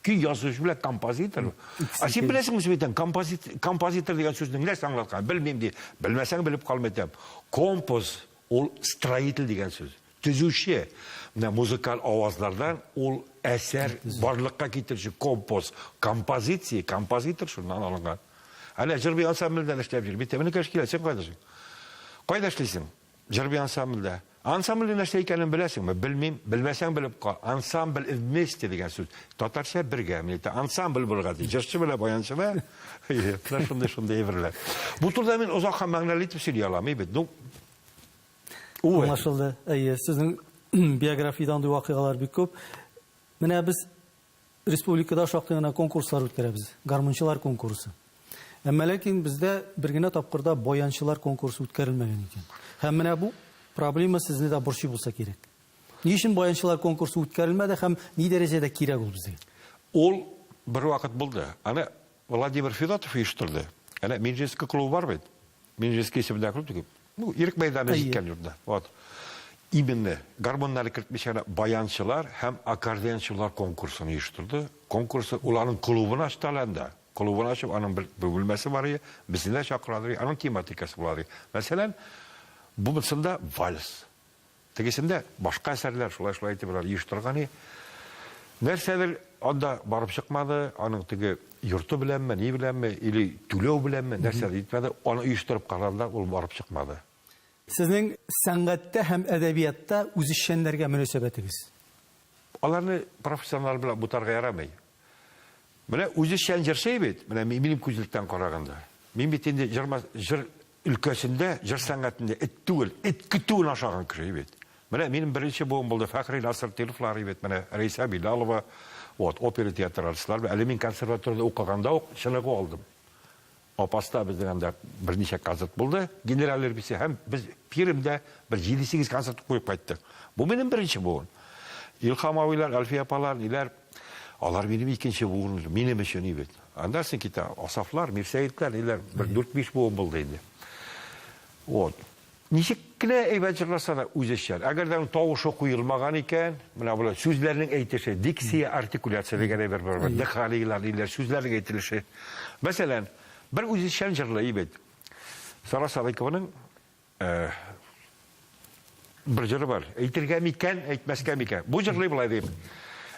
Көй язучы белән композитор. Ә син беләсеңме, син әйтәм, композитор, композитор дигән сүзнең нәрсә аңлатканын белмим ди. Белмәсәң белеп кал, мин әйтәм. Композ ул строитель дигән сүз. Төзүче. Менә музыкаль авазлардан ул әсәр барлыкка китерүче композ, композиция, композитор шуннан алынган. Әнә җыр-бию ансамблендә эшләп йөри. Бит менә кеше килә, син кайда эшлисең? Кайда эшлисең? Җыр-бию ансамблендә. Ансамбльнең нәрсә икәнен беләсеңме? Белмим. Белмәсәң белеп кал. Ансамбль вместе дигән сүз. Татарча бергә. Мин әйтәм, ансамбль булырга тиеш. Җырчы белән баянчы да. Менә шундый шундый әйберләр. Бу турыда мин озак һәм мәгънәле итеп сөйли алам, бит. Ну, Увы. Аңлашылды. Әйе, сезнең биографиядә андый вакыйгалар бик күп. Менә без республикада шактый гына конкурслар үткәрәбез. Гармунчылар конкурсы. Әмма ләкин бездә бер генә тапкыр да баянчылар конкурсы үткәрелмәгән икән. Һәм менә бу проблема сезне дә борчый булса кирәк. Ни өчен баянчылар конкурсы үткәрелмәде һәм ни дәрәҗәдә кирәк ул безгә? Ул бер вакыт булды. Аны Владимир Федотов оештырды. Әнә Минжинский клубы бар бит. Минжинский исемендәге клуб түгел. Ну, Ирек мәйданы җиткән йортта. Вот. Именно гармоннары кертмичә генә баянчылар һәм аккордеончылар конкурсын оештырды. Конкурсы ул аның клубын ачты әле анда. Клубын ачып, аның бер бүлмәсе бар иде, безне дә чакыралар, аның тематикасы була иде. Мәсәлән, бу бусында вальс. Тегесендә башка әсәрләр шулай-шулай итеп алар оештырган иде. Нәрсәдер анда барып чыкмады, аның теге йорты беләнме, ни беләнме, или түләү беләнме, нәрсәдер итмәде, аны оештырып карадылар, ул барып чыкмады. Сезнең сәнгатьтә һәм әдәбиятта үзешчәннәргә мөнәсәбәтегез? Аларны профессионал белән бутарга ярамый. Менә үзешчән җырчы бит, менә минем күзлектән караганда. Мин бит инде җырма, җыр өлкәсендә, җыр сәнгатендә эт түгел, эт көтүен ашаган кеше бит. Менә минем беренче буын булды Фәхри Насыртдиновлар бит, менә Рәйсә Билалова, вот, опера театры артистлары. Әле мин консерваториядә укыганда ук чыныгу алдым. Апаста безнең анда берничә концерт булды, генераль репетиция, һәм без Пермьдә бер 7-8 концерт куеп кайттык. Бу минем беренче буын. Илһам абыйлар, Әлфия апалар, ниләр, алар минем икенче буын, минем өчен бит. Аннан соң китә Асафлар, Мирсәетләр, ниләр, бер 4-5 буын булды инде. Вот. Ничек кенә әйбәт җырласа да үзешчән. Әгәр дә аның тавышы куелмаган икән, менә болай сүзләрнең әйтеше, дикция, артикуляция дигән әйбер бар. Дыханиеләр, ниләр, сүзләрнең әйтелеше. Мәсәлән, бер үзешчән җырлый бит. Сара Садыйкованың бер җыры бар. Әйтергә микән, әйтмәскә микән? Бу җырлый болай дип.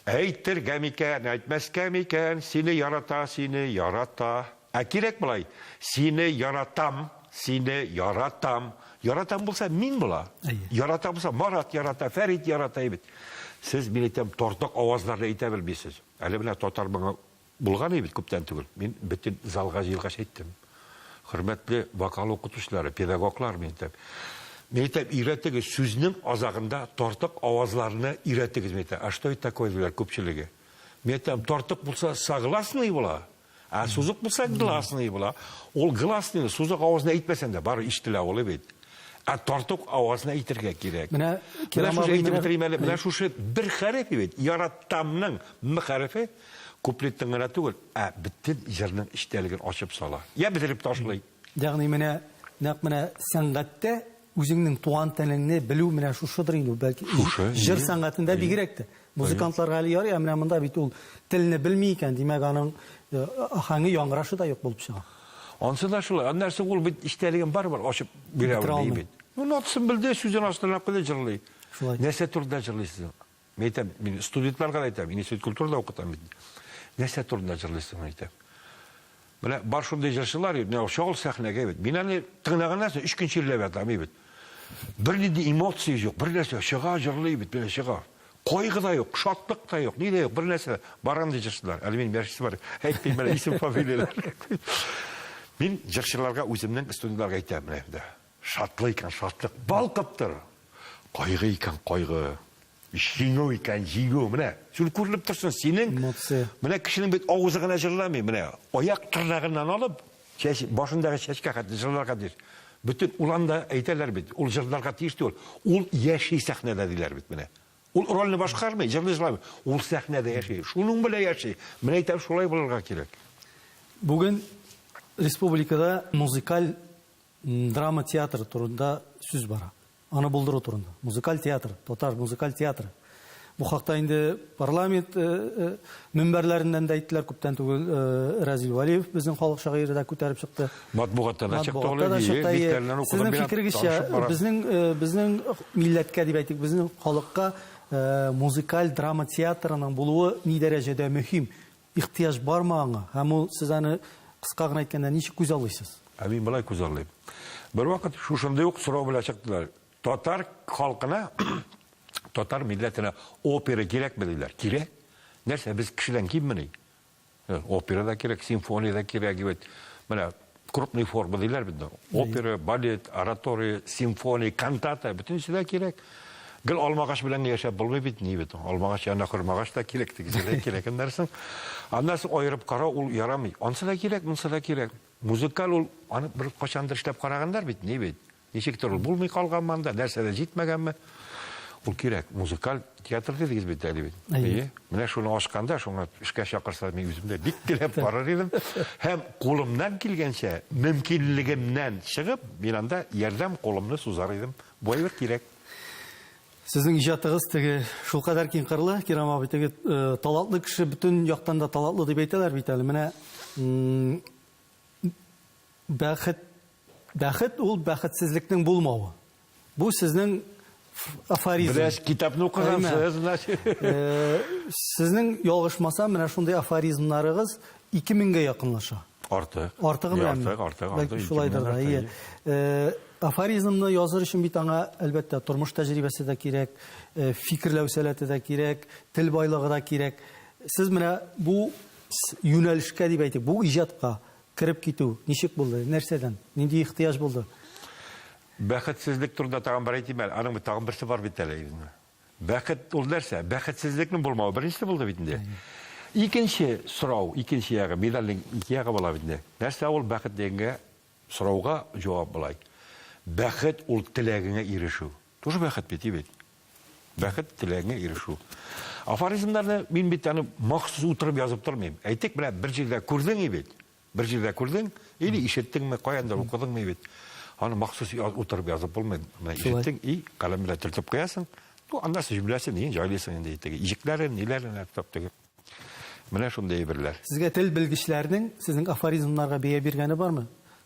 Әйтергә микән, әйтмәскә микән, сине ярата, сине ярата. Ә кирәк болай, сине яратам, сине яратам. Яратам булса, мин була. Яратам булса, Марат ярата, Фәрит ярата бит. Сез, мин әйтәм, тартык авазларны әйтә белмисез. Әле менә татар моңы булган бит күптән түгел. Мин бөтен залга җыелгач әйттем. Хөрмәтле вокал укытучылары, педагоглар, мин әйтәм. Мин әйтәм, өйрәтегез, сүзнең азагында тартык авазларны өйрәтегез, мин әйтәм. А что это такое, диләр күпчелеге. Мин әйтәм, тартык булса, согласный була. Ә сузык булса гласный була. Ул гласный, сузык авазны әйтмәсәң дә, бары ишетелә ул бит. Ә тартык авазны әйтергә кирәк. Менә менә шушы әйтеп бетерим әле, менә шушы бер хәреф бит. Яратамның м хәрефе куплетның гына түгел, ә бөтен җырның эчтәлеген ачып сала. Я бетереп ташлый. Ягъни менә нәкъ менә сәнгатьтә үзеңнең туган телеңне белү менә шушыдыр инде, бәлки шушы җыр сәнгатендә бигрәк тә. Музыкантларга әле ярый, ә менә монда бит ул телне белми икән, димәк, аның аһәңе, яңгырашы да юк булып чыга. Ансы да шулай. Аннан соң ул бит эчтәлеген барыбер ачып бирә алмый бит. Ну, нотасын белде, сүзен астына куйды, җырлый. Шулай. Нәрсә турында җырлыйсың? Мин әйтәм, мин студентларга да әйтәм, институт культурада укытам бит. Нәрсә турында җырлыйсың, мин әйтәм. Менә бар шундый җырчылар, менә чагыл сәхнәгә бит. Мин аны тыңлаганнан соң өч көн чирләп ятам бит. Бернинди эмоция юк, бер нәрсә чыга, җырлый бит, менә чыга. Кайгы да юк, шатлык та юк, ни дә юк, бер нәрсә. Бар андый җырчылар. Әле минем яшьсе бар. Әйтмим әле исем фамилияләр. Мин җырчыларга үземнең студентларга әйтәм, менә дә. Шатлык икән, шатлык балкып тор. Кайгы икән, кайгы. Җиңү икән, җиңү. Менә, шул күренеп торсын, синең. Эмоция. Менә кешенең бит авызы гына җырламый, менә аяк тырнагыннан алып, чәч, башындагы чәчкә хәтле җырларга тиеш. Бөтен ул анда әйтәләр бит, ул җырларга тиеш түгел. Ул яши сәхнәдә диләр бит менә. Ул рольне башкармый, җырлый җырламый. Ул сәхнәдә яши, шуның белән яши. Менә әйтәм, шулай булырга кирәк. Бүген республикада музыкаль драма театры турында сүз бара. Аны булдыру турында. Музыкаль театр, татар музыкаль театры. Бу хакта инде парламент э, э, мөнбәрләреннән дә әйттеләр, күптән түгел э, Разил Вәлиев безнең халык шагыйре дә күтәреп чыкты. Матбугатта да чыкты ул, битләреннән укыдым. Сезнең фикерегезчә, безнең безнең милләткә дип әйтик, безнең халыкка музыкаль драма театрының булуы ни дәрәҗәдә мөһим? Ихтыяҗ бармы аңа? Һәм ул сез аны кыска гына әйткәндә ничек күзаллыйсыз? Ә мин болай күзаллыйм. Бервакыт шушындый ук сорау белән чыктылар. Татар халкына, татар милләтенә опера кирәкме диләр. Кирәк. Нәрсә, без кешедән киммени? Э, опера да кирәк, симфония да кирәк бит. Менә крупный форма диләр бит. Опера, балет, оратория, симфония, кантата, бөтенесе дә кирәк. Гел алмагач белән генә яшәп булмый бит, ни бит. Алмагач янына хормагач та кирәк, тегесе дә кирәк. Аннан соң, аннан соң аерып карау ул ярамый. Ансы да кирәк, монсы да кирәк. Музыкаль ул аны бер кайчандыр эшләп караганнар бит, ни бит. Ничектер ул булмый калганмы анда, нәрсә дә җитмәгәнме? Ул кирәк. Музыкаль театр дидегез бит әле бит. Әйе. Менә шуны ачканда, шуңа эшкә чакырса, мин үзем дә бик теләп барыр идем. Һәм кулымнан килгәнчә, мөмкинлегемнән чыгып, мин анда ярдәм кулымны сузар идем. Бу әйбер кирәк. Сезнең иҗатыгыз теге шулкадәр киң кырлы, Кирам абый, теге э, талантлы кеше бөтен яктан да талантлы дип әйтәләр бит әле. Менә бәхет бәхет ул бәхетсезлекнең булмавы. Бу сезнең афоризм. Бераз китапны укыгансыз, значит. Э, сезнең ялгышмасам, менә шундый афоризмнарыгыз 2000гә якынлаша. Артык. Артыгы белән. Артык, артык, артык. Шулайдыр да, ие. Э, афоризмны языр өчен бит аңа, әлбәттә, тормыш тәҗрибәсе дә кирәк, э, фикерләү сәләте дә кирәк, тел байлыгы да кирәк. Сез менә бу юнәлешкә дип әйтик, бу иҗатка кереп китү ничек булды? Нәрсәдән? Нинди ихтыяҗ булды? Бәхетсезлек турында тагын бер әйтим әле. Аның бит тагын берсе бар бит әле. Бәхет ул нәрсә? Бәхетсезлекнең булмавы беренчесе булды бит инде. Икенче сорау, икенче ягы, медальнең ике ягы була бит инде. Нәрсә ул бәхет дигәнгә сорауга җавап болай. Бәхет ул теләгеңә ирешү. Тоже бәхет бит, бит. Бәхет теләгеңә ирешү. Афоризмнарны мин бит аны махсус утырып язып тормыйм. Әйтик, менә бер җирдә күрдең бит. Бер җирдә күрдең, или ишеттеңме, каяндыр укыдыңмы бит. Аны махсус утырып язып булмый. Менә ишеттең, и каләм белән төртеп куясың. Ну, аннан соң җөмләсен нин җайлыйсың инде теге иҗекләрен, ниләрен әйтеп теге. Менә шундый әйберләр. Сезгә тел белгечләренең сезнең афоризмнарга бәя биргәне бармы?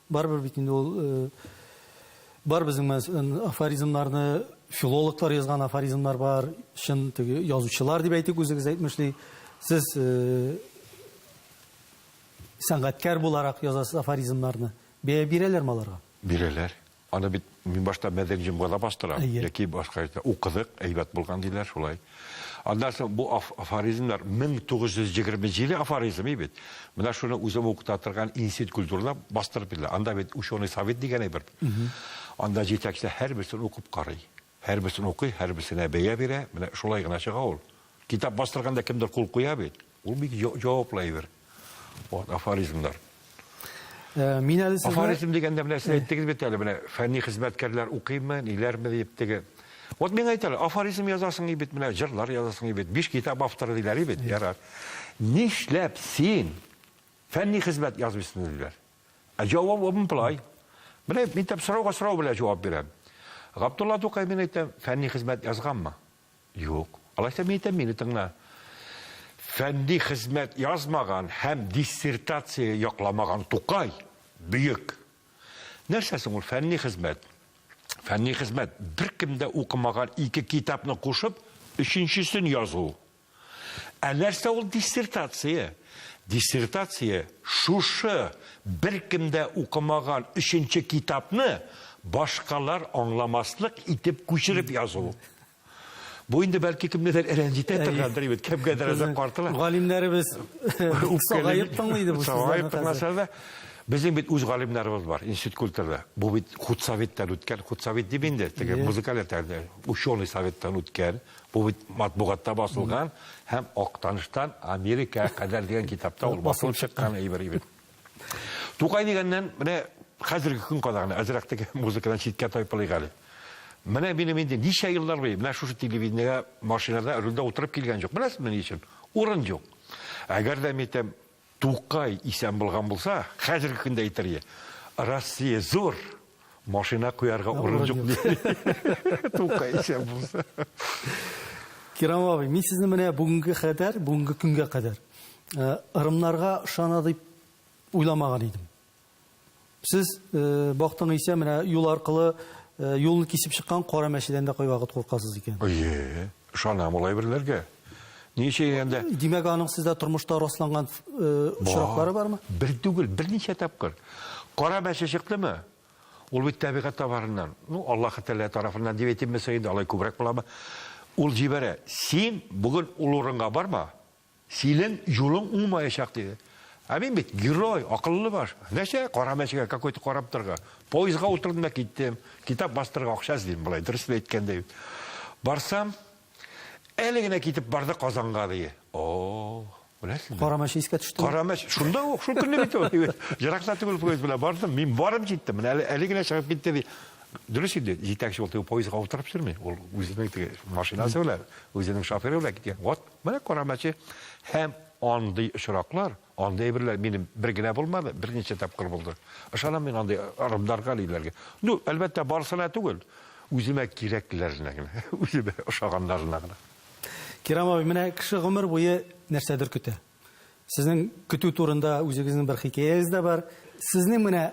Барыбер бит инде ул э, бар безнең афоризмнарны филологлар язган афоризмнар бар, чын теге язучылар дип әйтик, үзегез әйтмешли. Сез э, Сәнгатькәр буларак язасыз афоризмнарны. Бәя бирәләрме аларга? Бирәләр. Аны бит мин башта Мәдәни җомгада бастырам, яки башка җирдә укыдык, әйбәт булган диләр, шулай. Аннан соң бу афоризмнар 1927 афоризмы бит. Менә шуны үзем укыта торган институт культурада бастырып бирделәр. Анда бит ученый совет дигән әйбер. Анда җитәкче һәрберсен укып карый. Һәрберсен укый, һәрберсенә бәя бирә. Менә шулай гына чыга ул. Китап бастырганда кемдер кул куя бит. Ул бик җаваплы әйбер. Вот афоризмнар. Э, мин әле сезне Афоризм дигәндә менә сез әйттегез бит әле, менә фәнни хезмәткәрләр укыймы, ниләрме дип теге. Вот миңа әйтәләр, афоризм язасың бит, менә җырлар язасың бит, биш китап авторы диләр бит, ярар. Нишләп син фәнни хезмәт язмыйсың диләр. Ә җавабым болай. Менә мин тәп сорауга сорау белән җавап бирәм. Габдулла Тукай мин әйтәм, фәнни хезмәт язганмы? Юк. Алайса мин әйтәм, мине тыңла. Фәнни хезмәт язмаган һәм диссертация якламаган Тукай бөек. Нәрсә соң ул фәнни хезмәт? Фәнни хезмәт беркем дә укымаган ике китапны кушып, өченчесен язу. Ә нәрсә ул диссертация? Диссертация шушы беркем дә укымаган өченче китапны башкалар аңламаслык итеп күчереп язу. Бу инде бәлки кемнедер рәнҗетә торгандыр бит, кемгәдер әзрәк картыла. Галимнәребез сагаеп тыңлый иде бу сүзләрне. Сагаеп тыңласа да, безнең бит үз галимнәребез бар, институт культурада. Бу бит худсоветтан үткән, худсовет дип инде, теге музыкаль ученый советтан үткән. Бу бит матбугатта басылган һәм Актаныштан Америкага кадәр дигән китапта ул басылып чыккан әйбер бит. Тукай дигәннән, менә хәзерге көн кадагына әзрәк теге музыкадан читкә тайпылыйк әле. Менә минем инде ничә еллар буе менә шушы телевидениегә машинада рульдә утырып килгән юк. Беләсезме ни өчен? Урын юк. Әгәр дә мин әйтәм, Тукай исән булган булса, хәзерге көндә әйтер иде, Россия зур, машина куярга урын юк ди. Тукай исән булса. Кирам абый, мин сезне менә бүгенге кадәр, бүгенге көнгә кадәр э, ырымнарга ышана дип уйламаган идем. Сез э, бактың исә менә юл аркылы э, юлны кисеп чыккан кара мәчедән дә кайвакыт куркасыз икән. Әйе, ышанам ул әйберләргә. Ни өчен дигәндә? Димәк, аның сездә тормышта расланган э, очраклары бармы? Бер түгел, берничә тапкыр. Кара мәче чыктымы? Ул бит табигать тарафыннан, ну, Аллаһы Тәгалә тарафыннан дип әйтимме соң инде, алай күбрәк буламы? Ул җибәрә. Син бүген ул урынга барма, Синең юлың уңмаячак, диде. Ә мин бит герой, акыллы баш. Нәрсә, кара мәчегә какой-то карап торырга. Поездга утырдым да киттем. Китап бастырырга акча эзлим, болай дөресен әйткәндә. Барсам, әле генә китеп барды Казанга, ди. О, беләсеңме? Кара мәче искә төште. Кара мәче, шунда ук, шул көнне бит ул. Еракта түгел поезд белән бардым, мин барып җиттем. Менә әле, әле генә чыгып китте, ди. Дөрес инде, җитәкче ул теге поездга утырып йөрми. Ул үзенең теге машинасы белән, үзенең шоферы белән киткән. Вот. Менә кара мәче һәм андый очраклар, андый әйберләр минем бер генә булмады, берничә тапкыр булды. Ышанам мин андый ырымнарга, ниләргә. Ну, әлбәттә, барысына түгел, үземә кирәклеләренә генә, үземә ошаганнарына гына. Кирам абый, менә кеше гомер буе нәрсәдер көтә. Сезнең көтү турында үзегезнең бер хикәягез дә бар. Сезнең менә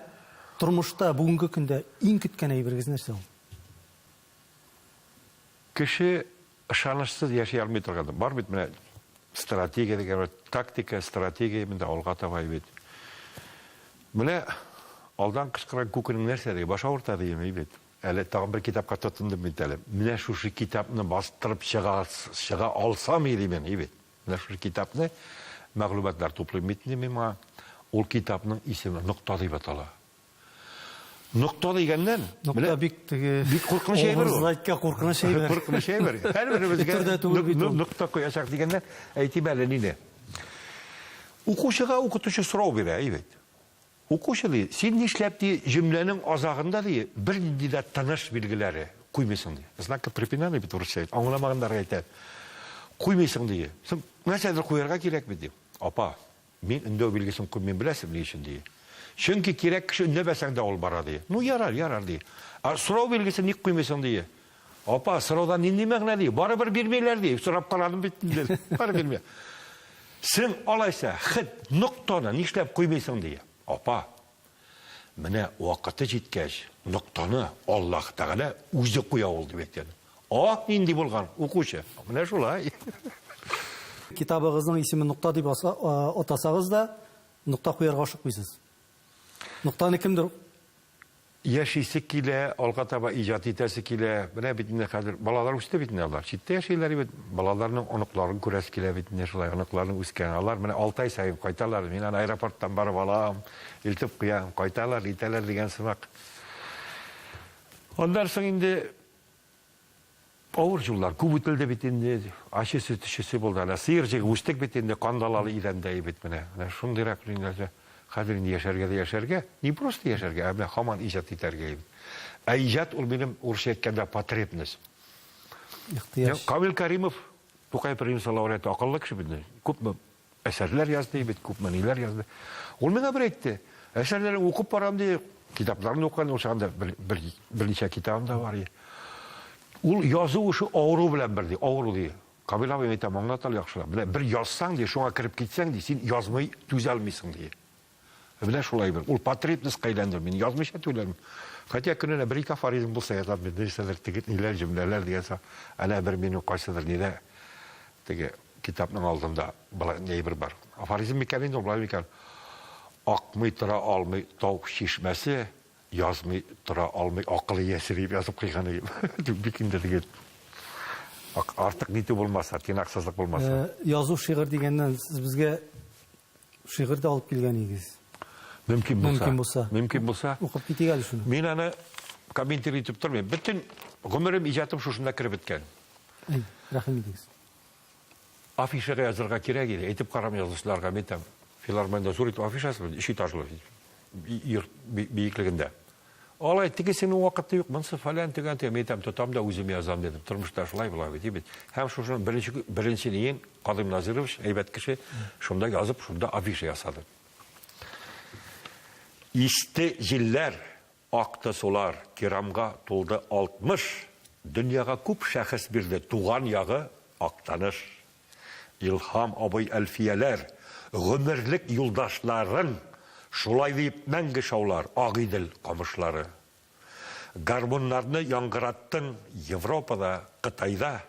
тормышта бүгенге көндә иң көткән әйберегез нәрсә ул? Кеше Ышанычсыз яши алмый торган. Бар бит менә стратегия дигән, тактика, стратегия монда алга таба бит. Менә алдан кычкырган күкенең нәрсә ди, баш авырта дими бит. Әле тагын бер китапка тотындым бит әле. Менә шушы китапны бастырып чыга, чыга алсам иде мин, бит. Менә шушы китапны мәгълүматлар туплыйм бит инде мин моңа. Ул китапның исеме Нокта дип атала. Нокта дигәннән, Нокта бик теге бик куркыныч әйбер ул. Образлы әйткән куркыныч әйбер. Куркыныч әйбер. Һәрберебезгә Өтер дә түгел бит ул. Нокта куячак дигәннән, әйтим әле нине. Укучыга укытучы сорау бирә, әйбәт. Укучы ди, син нишләп ди җөмләнең азагында ди бернинди дә тыныш билгеләре куймыйсың ди. Знака препинания бит урысча әйт. Аңламаганнарга әйтәм. Куймыйсың ди. Соң нәрсәдер куярга кирәк бит ди. Апа, Мин өндәү билгесен куймыйм, беләсеңме, ни өчен, ди. Чөнки кирәк кеше өндәмәсәң дә ул бара, ди. Ну, ярар, ярар, ди. Ә сорау билгесен ник куймыйсың, ди. Апа, сорауда нинди мәгънә, ди. Барыбер бирмиләр, ди. Сорап карадым бит инде. Барыбер бирми. Син алайса, хет ноктаны нишләп куймыйсың, ди. Апа, Менә вакыты җиткәч, ноктаны Аллаһ Тәгалә үзе куя ул, дип әйткән. А, нинди булган укучы. Менә шулай. Китабыгызның исемен Нокта дип атасагыз да, нокта куярга ашыкмыйсыз. Ноктаны кемдер Яшисе килә, алга таба иҗат итәсе килә. Менә бит инде хәзер балалар үсте бит инде алар. Читтә яшиләр бит. Балаларның оныкларын күрәсе килә бит инде шулай. Оныкларның үскән. Алар менә 6 ай саен кайталар. Мин аны аэропорттан барып алам, илтеп куям. Кайталар, итәләр дигән сымак. Аннан соң инде Авыр юллар күп үтелде бит инде, ачысы, төчесе булды. Әнә сыер җигеп үстек бит инде, кандалалы идәндә бит менә. Менә шундыйрак нәрсә. Хәзер инде яшәргә дә яшәргә, не просто яшәргә, ә менә һаман иҗат итәргә бит. Ә иҗат ул минем, урысча әйткәндә, потребность. Ихтыяҗ. Камил Каримов, Тукай премиясе лауреаты, акыллы кеше бит инде. Күпме Әсәрләр язды бит, күпме ниләр язды. Ул миңа бер әйтте, әсәрләрен укып барам ди, китапларын укыган, ул чагында бер, бер, берничә китабым да бар. Ул язу эше авыру белән бер ди, авыру ди. Камил абый әйтәм, аңлат әле яхшылап. Менә бер язсаң ди, шуңа кереп китсәң ди, син язмый түзә алмыйсың ди. Менә шулай бер. Ул потребностька әйләнде. Мин язмыйча түләмим. Хотя көненә бер-ике афоризм булса язам мин, нәрсәдер теге ниләр, җөмләләр дигән сымак. Әнә бер минем кайсыдыр нидә теге китапның алдында болай әйбер бар. Афоризм микән инде ул, болай микән? Акмый тора алмый тау чишмәсе, язмый тора алмый акыл иясе дип язып куйган идем. Бик инде теге артык нитү булмаса, тыйнаксызлык булмаса. Язу шигырь дигәннән, сез безгә шигырь дә алып килгән идегез. Мөмкин булса. Мөмкин булса. Мөмкин булса. Укып китик әле шуны. Мин аны комментировать итеп тормыйм. Бөтен гомерем, иҗатым шушында кереп беткән. Әй, рәхим итегез. Афишага язырга кирәк иде. Әйтеп карам язучыларга, мин там филармониядә зур итеп афишасы бар, өч этажлы йорт биеклегендә. Алай тегесенең вакыты юк, монысы фәлән төгән төгән. Мин әйтәм, тотам да үзем язам дидем. Тормышта шулай була бит, бит. Һәм шушының беренче беренче ниен Кадыйм Назирович, әйбәт кеше, шунда язып, шунда афиша ясады. Исте җилләр, акты сулар, Кирамга тулды 60. Дөньяга күп шәхес бирде туган ягы Актаныш. Илһам абый Әлфияләр, гомерлек юлдашларың, шулай диеп мәңге шаулар Агыйдел камышлары. Гармуннарны яңгыраттың Европада, Кытайда.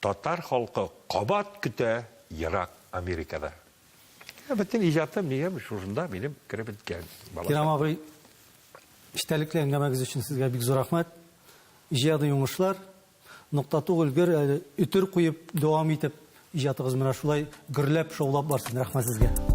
Татар халкы кабат көтә ерак Америкада. Бөтен иҗатым минем шушында минем кереп беткән. Кирам абый, эчтәлекле әңгәмәгез өчен сезгә бик зур рәхмәт. Иҗади уңышлар. Нокта түгел, гөр әле өтер куеп, дәвам итеп, иҗатыгыз менә шулай гөрләп, шаулап барсын. Рәхмәт сезгә.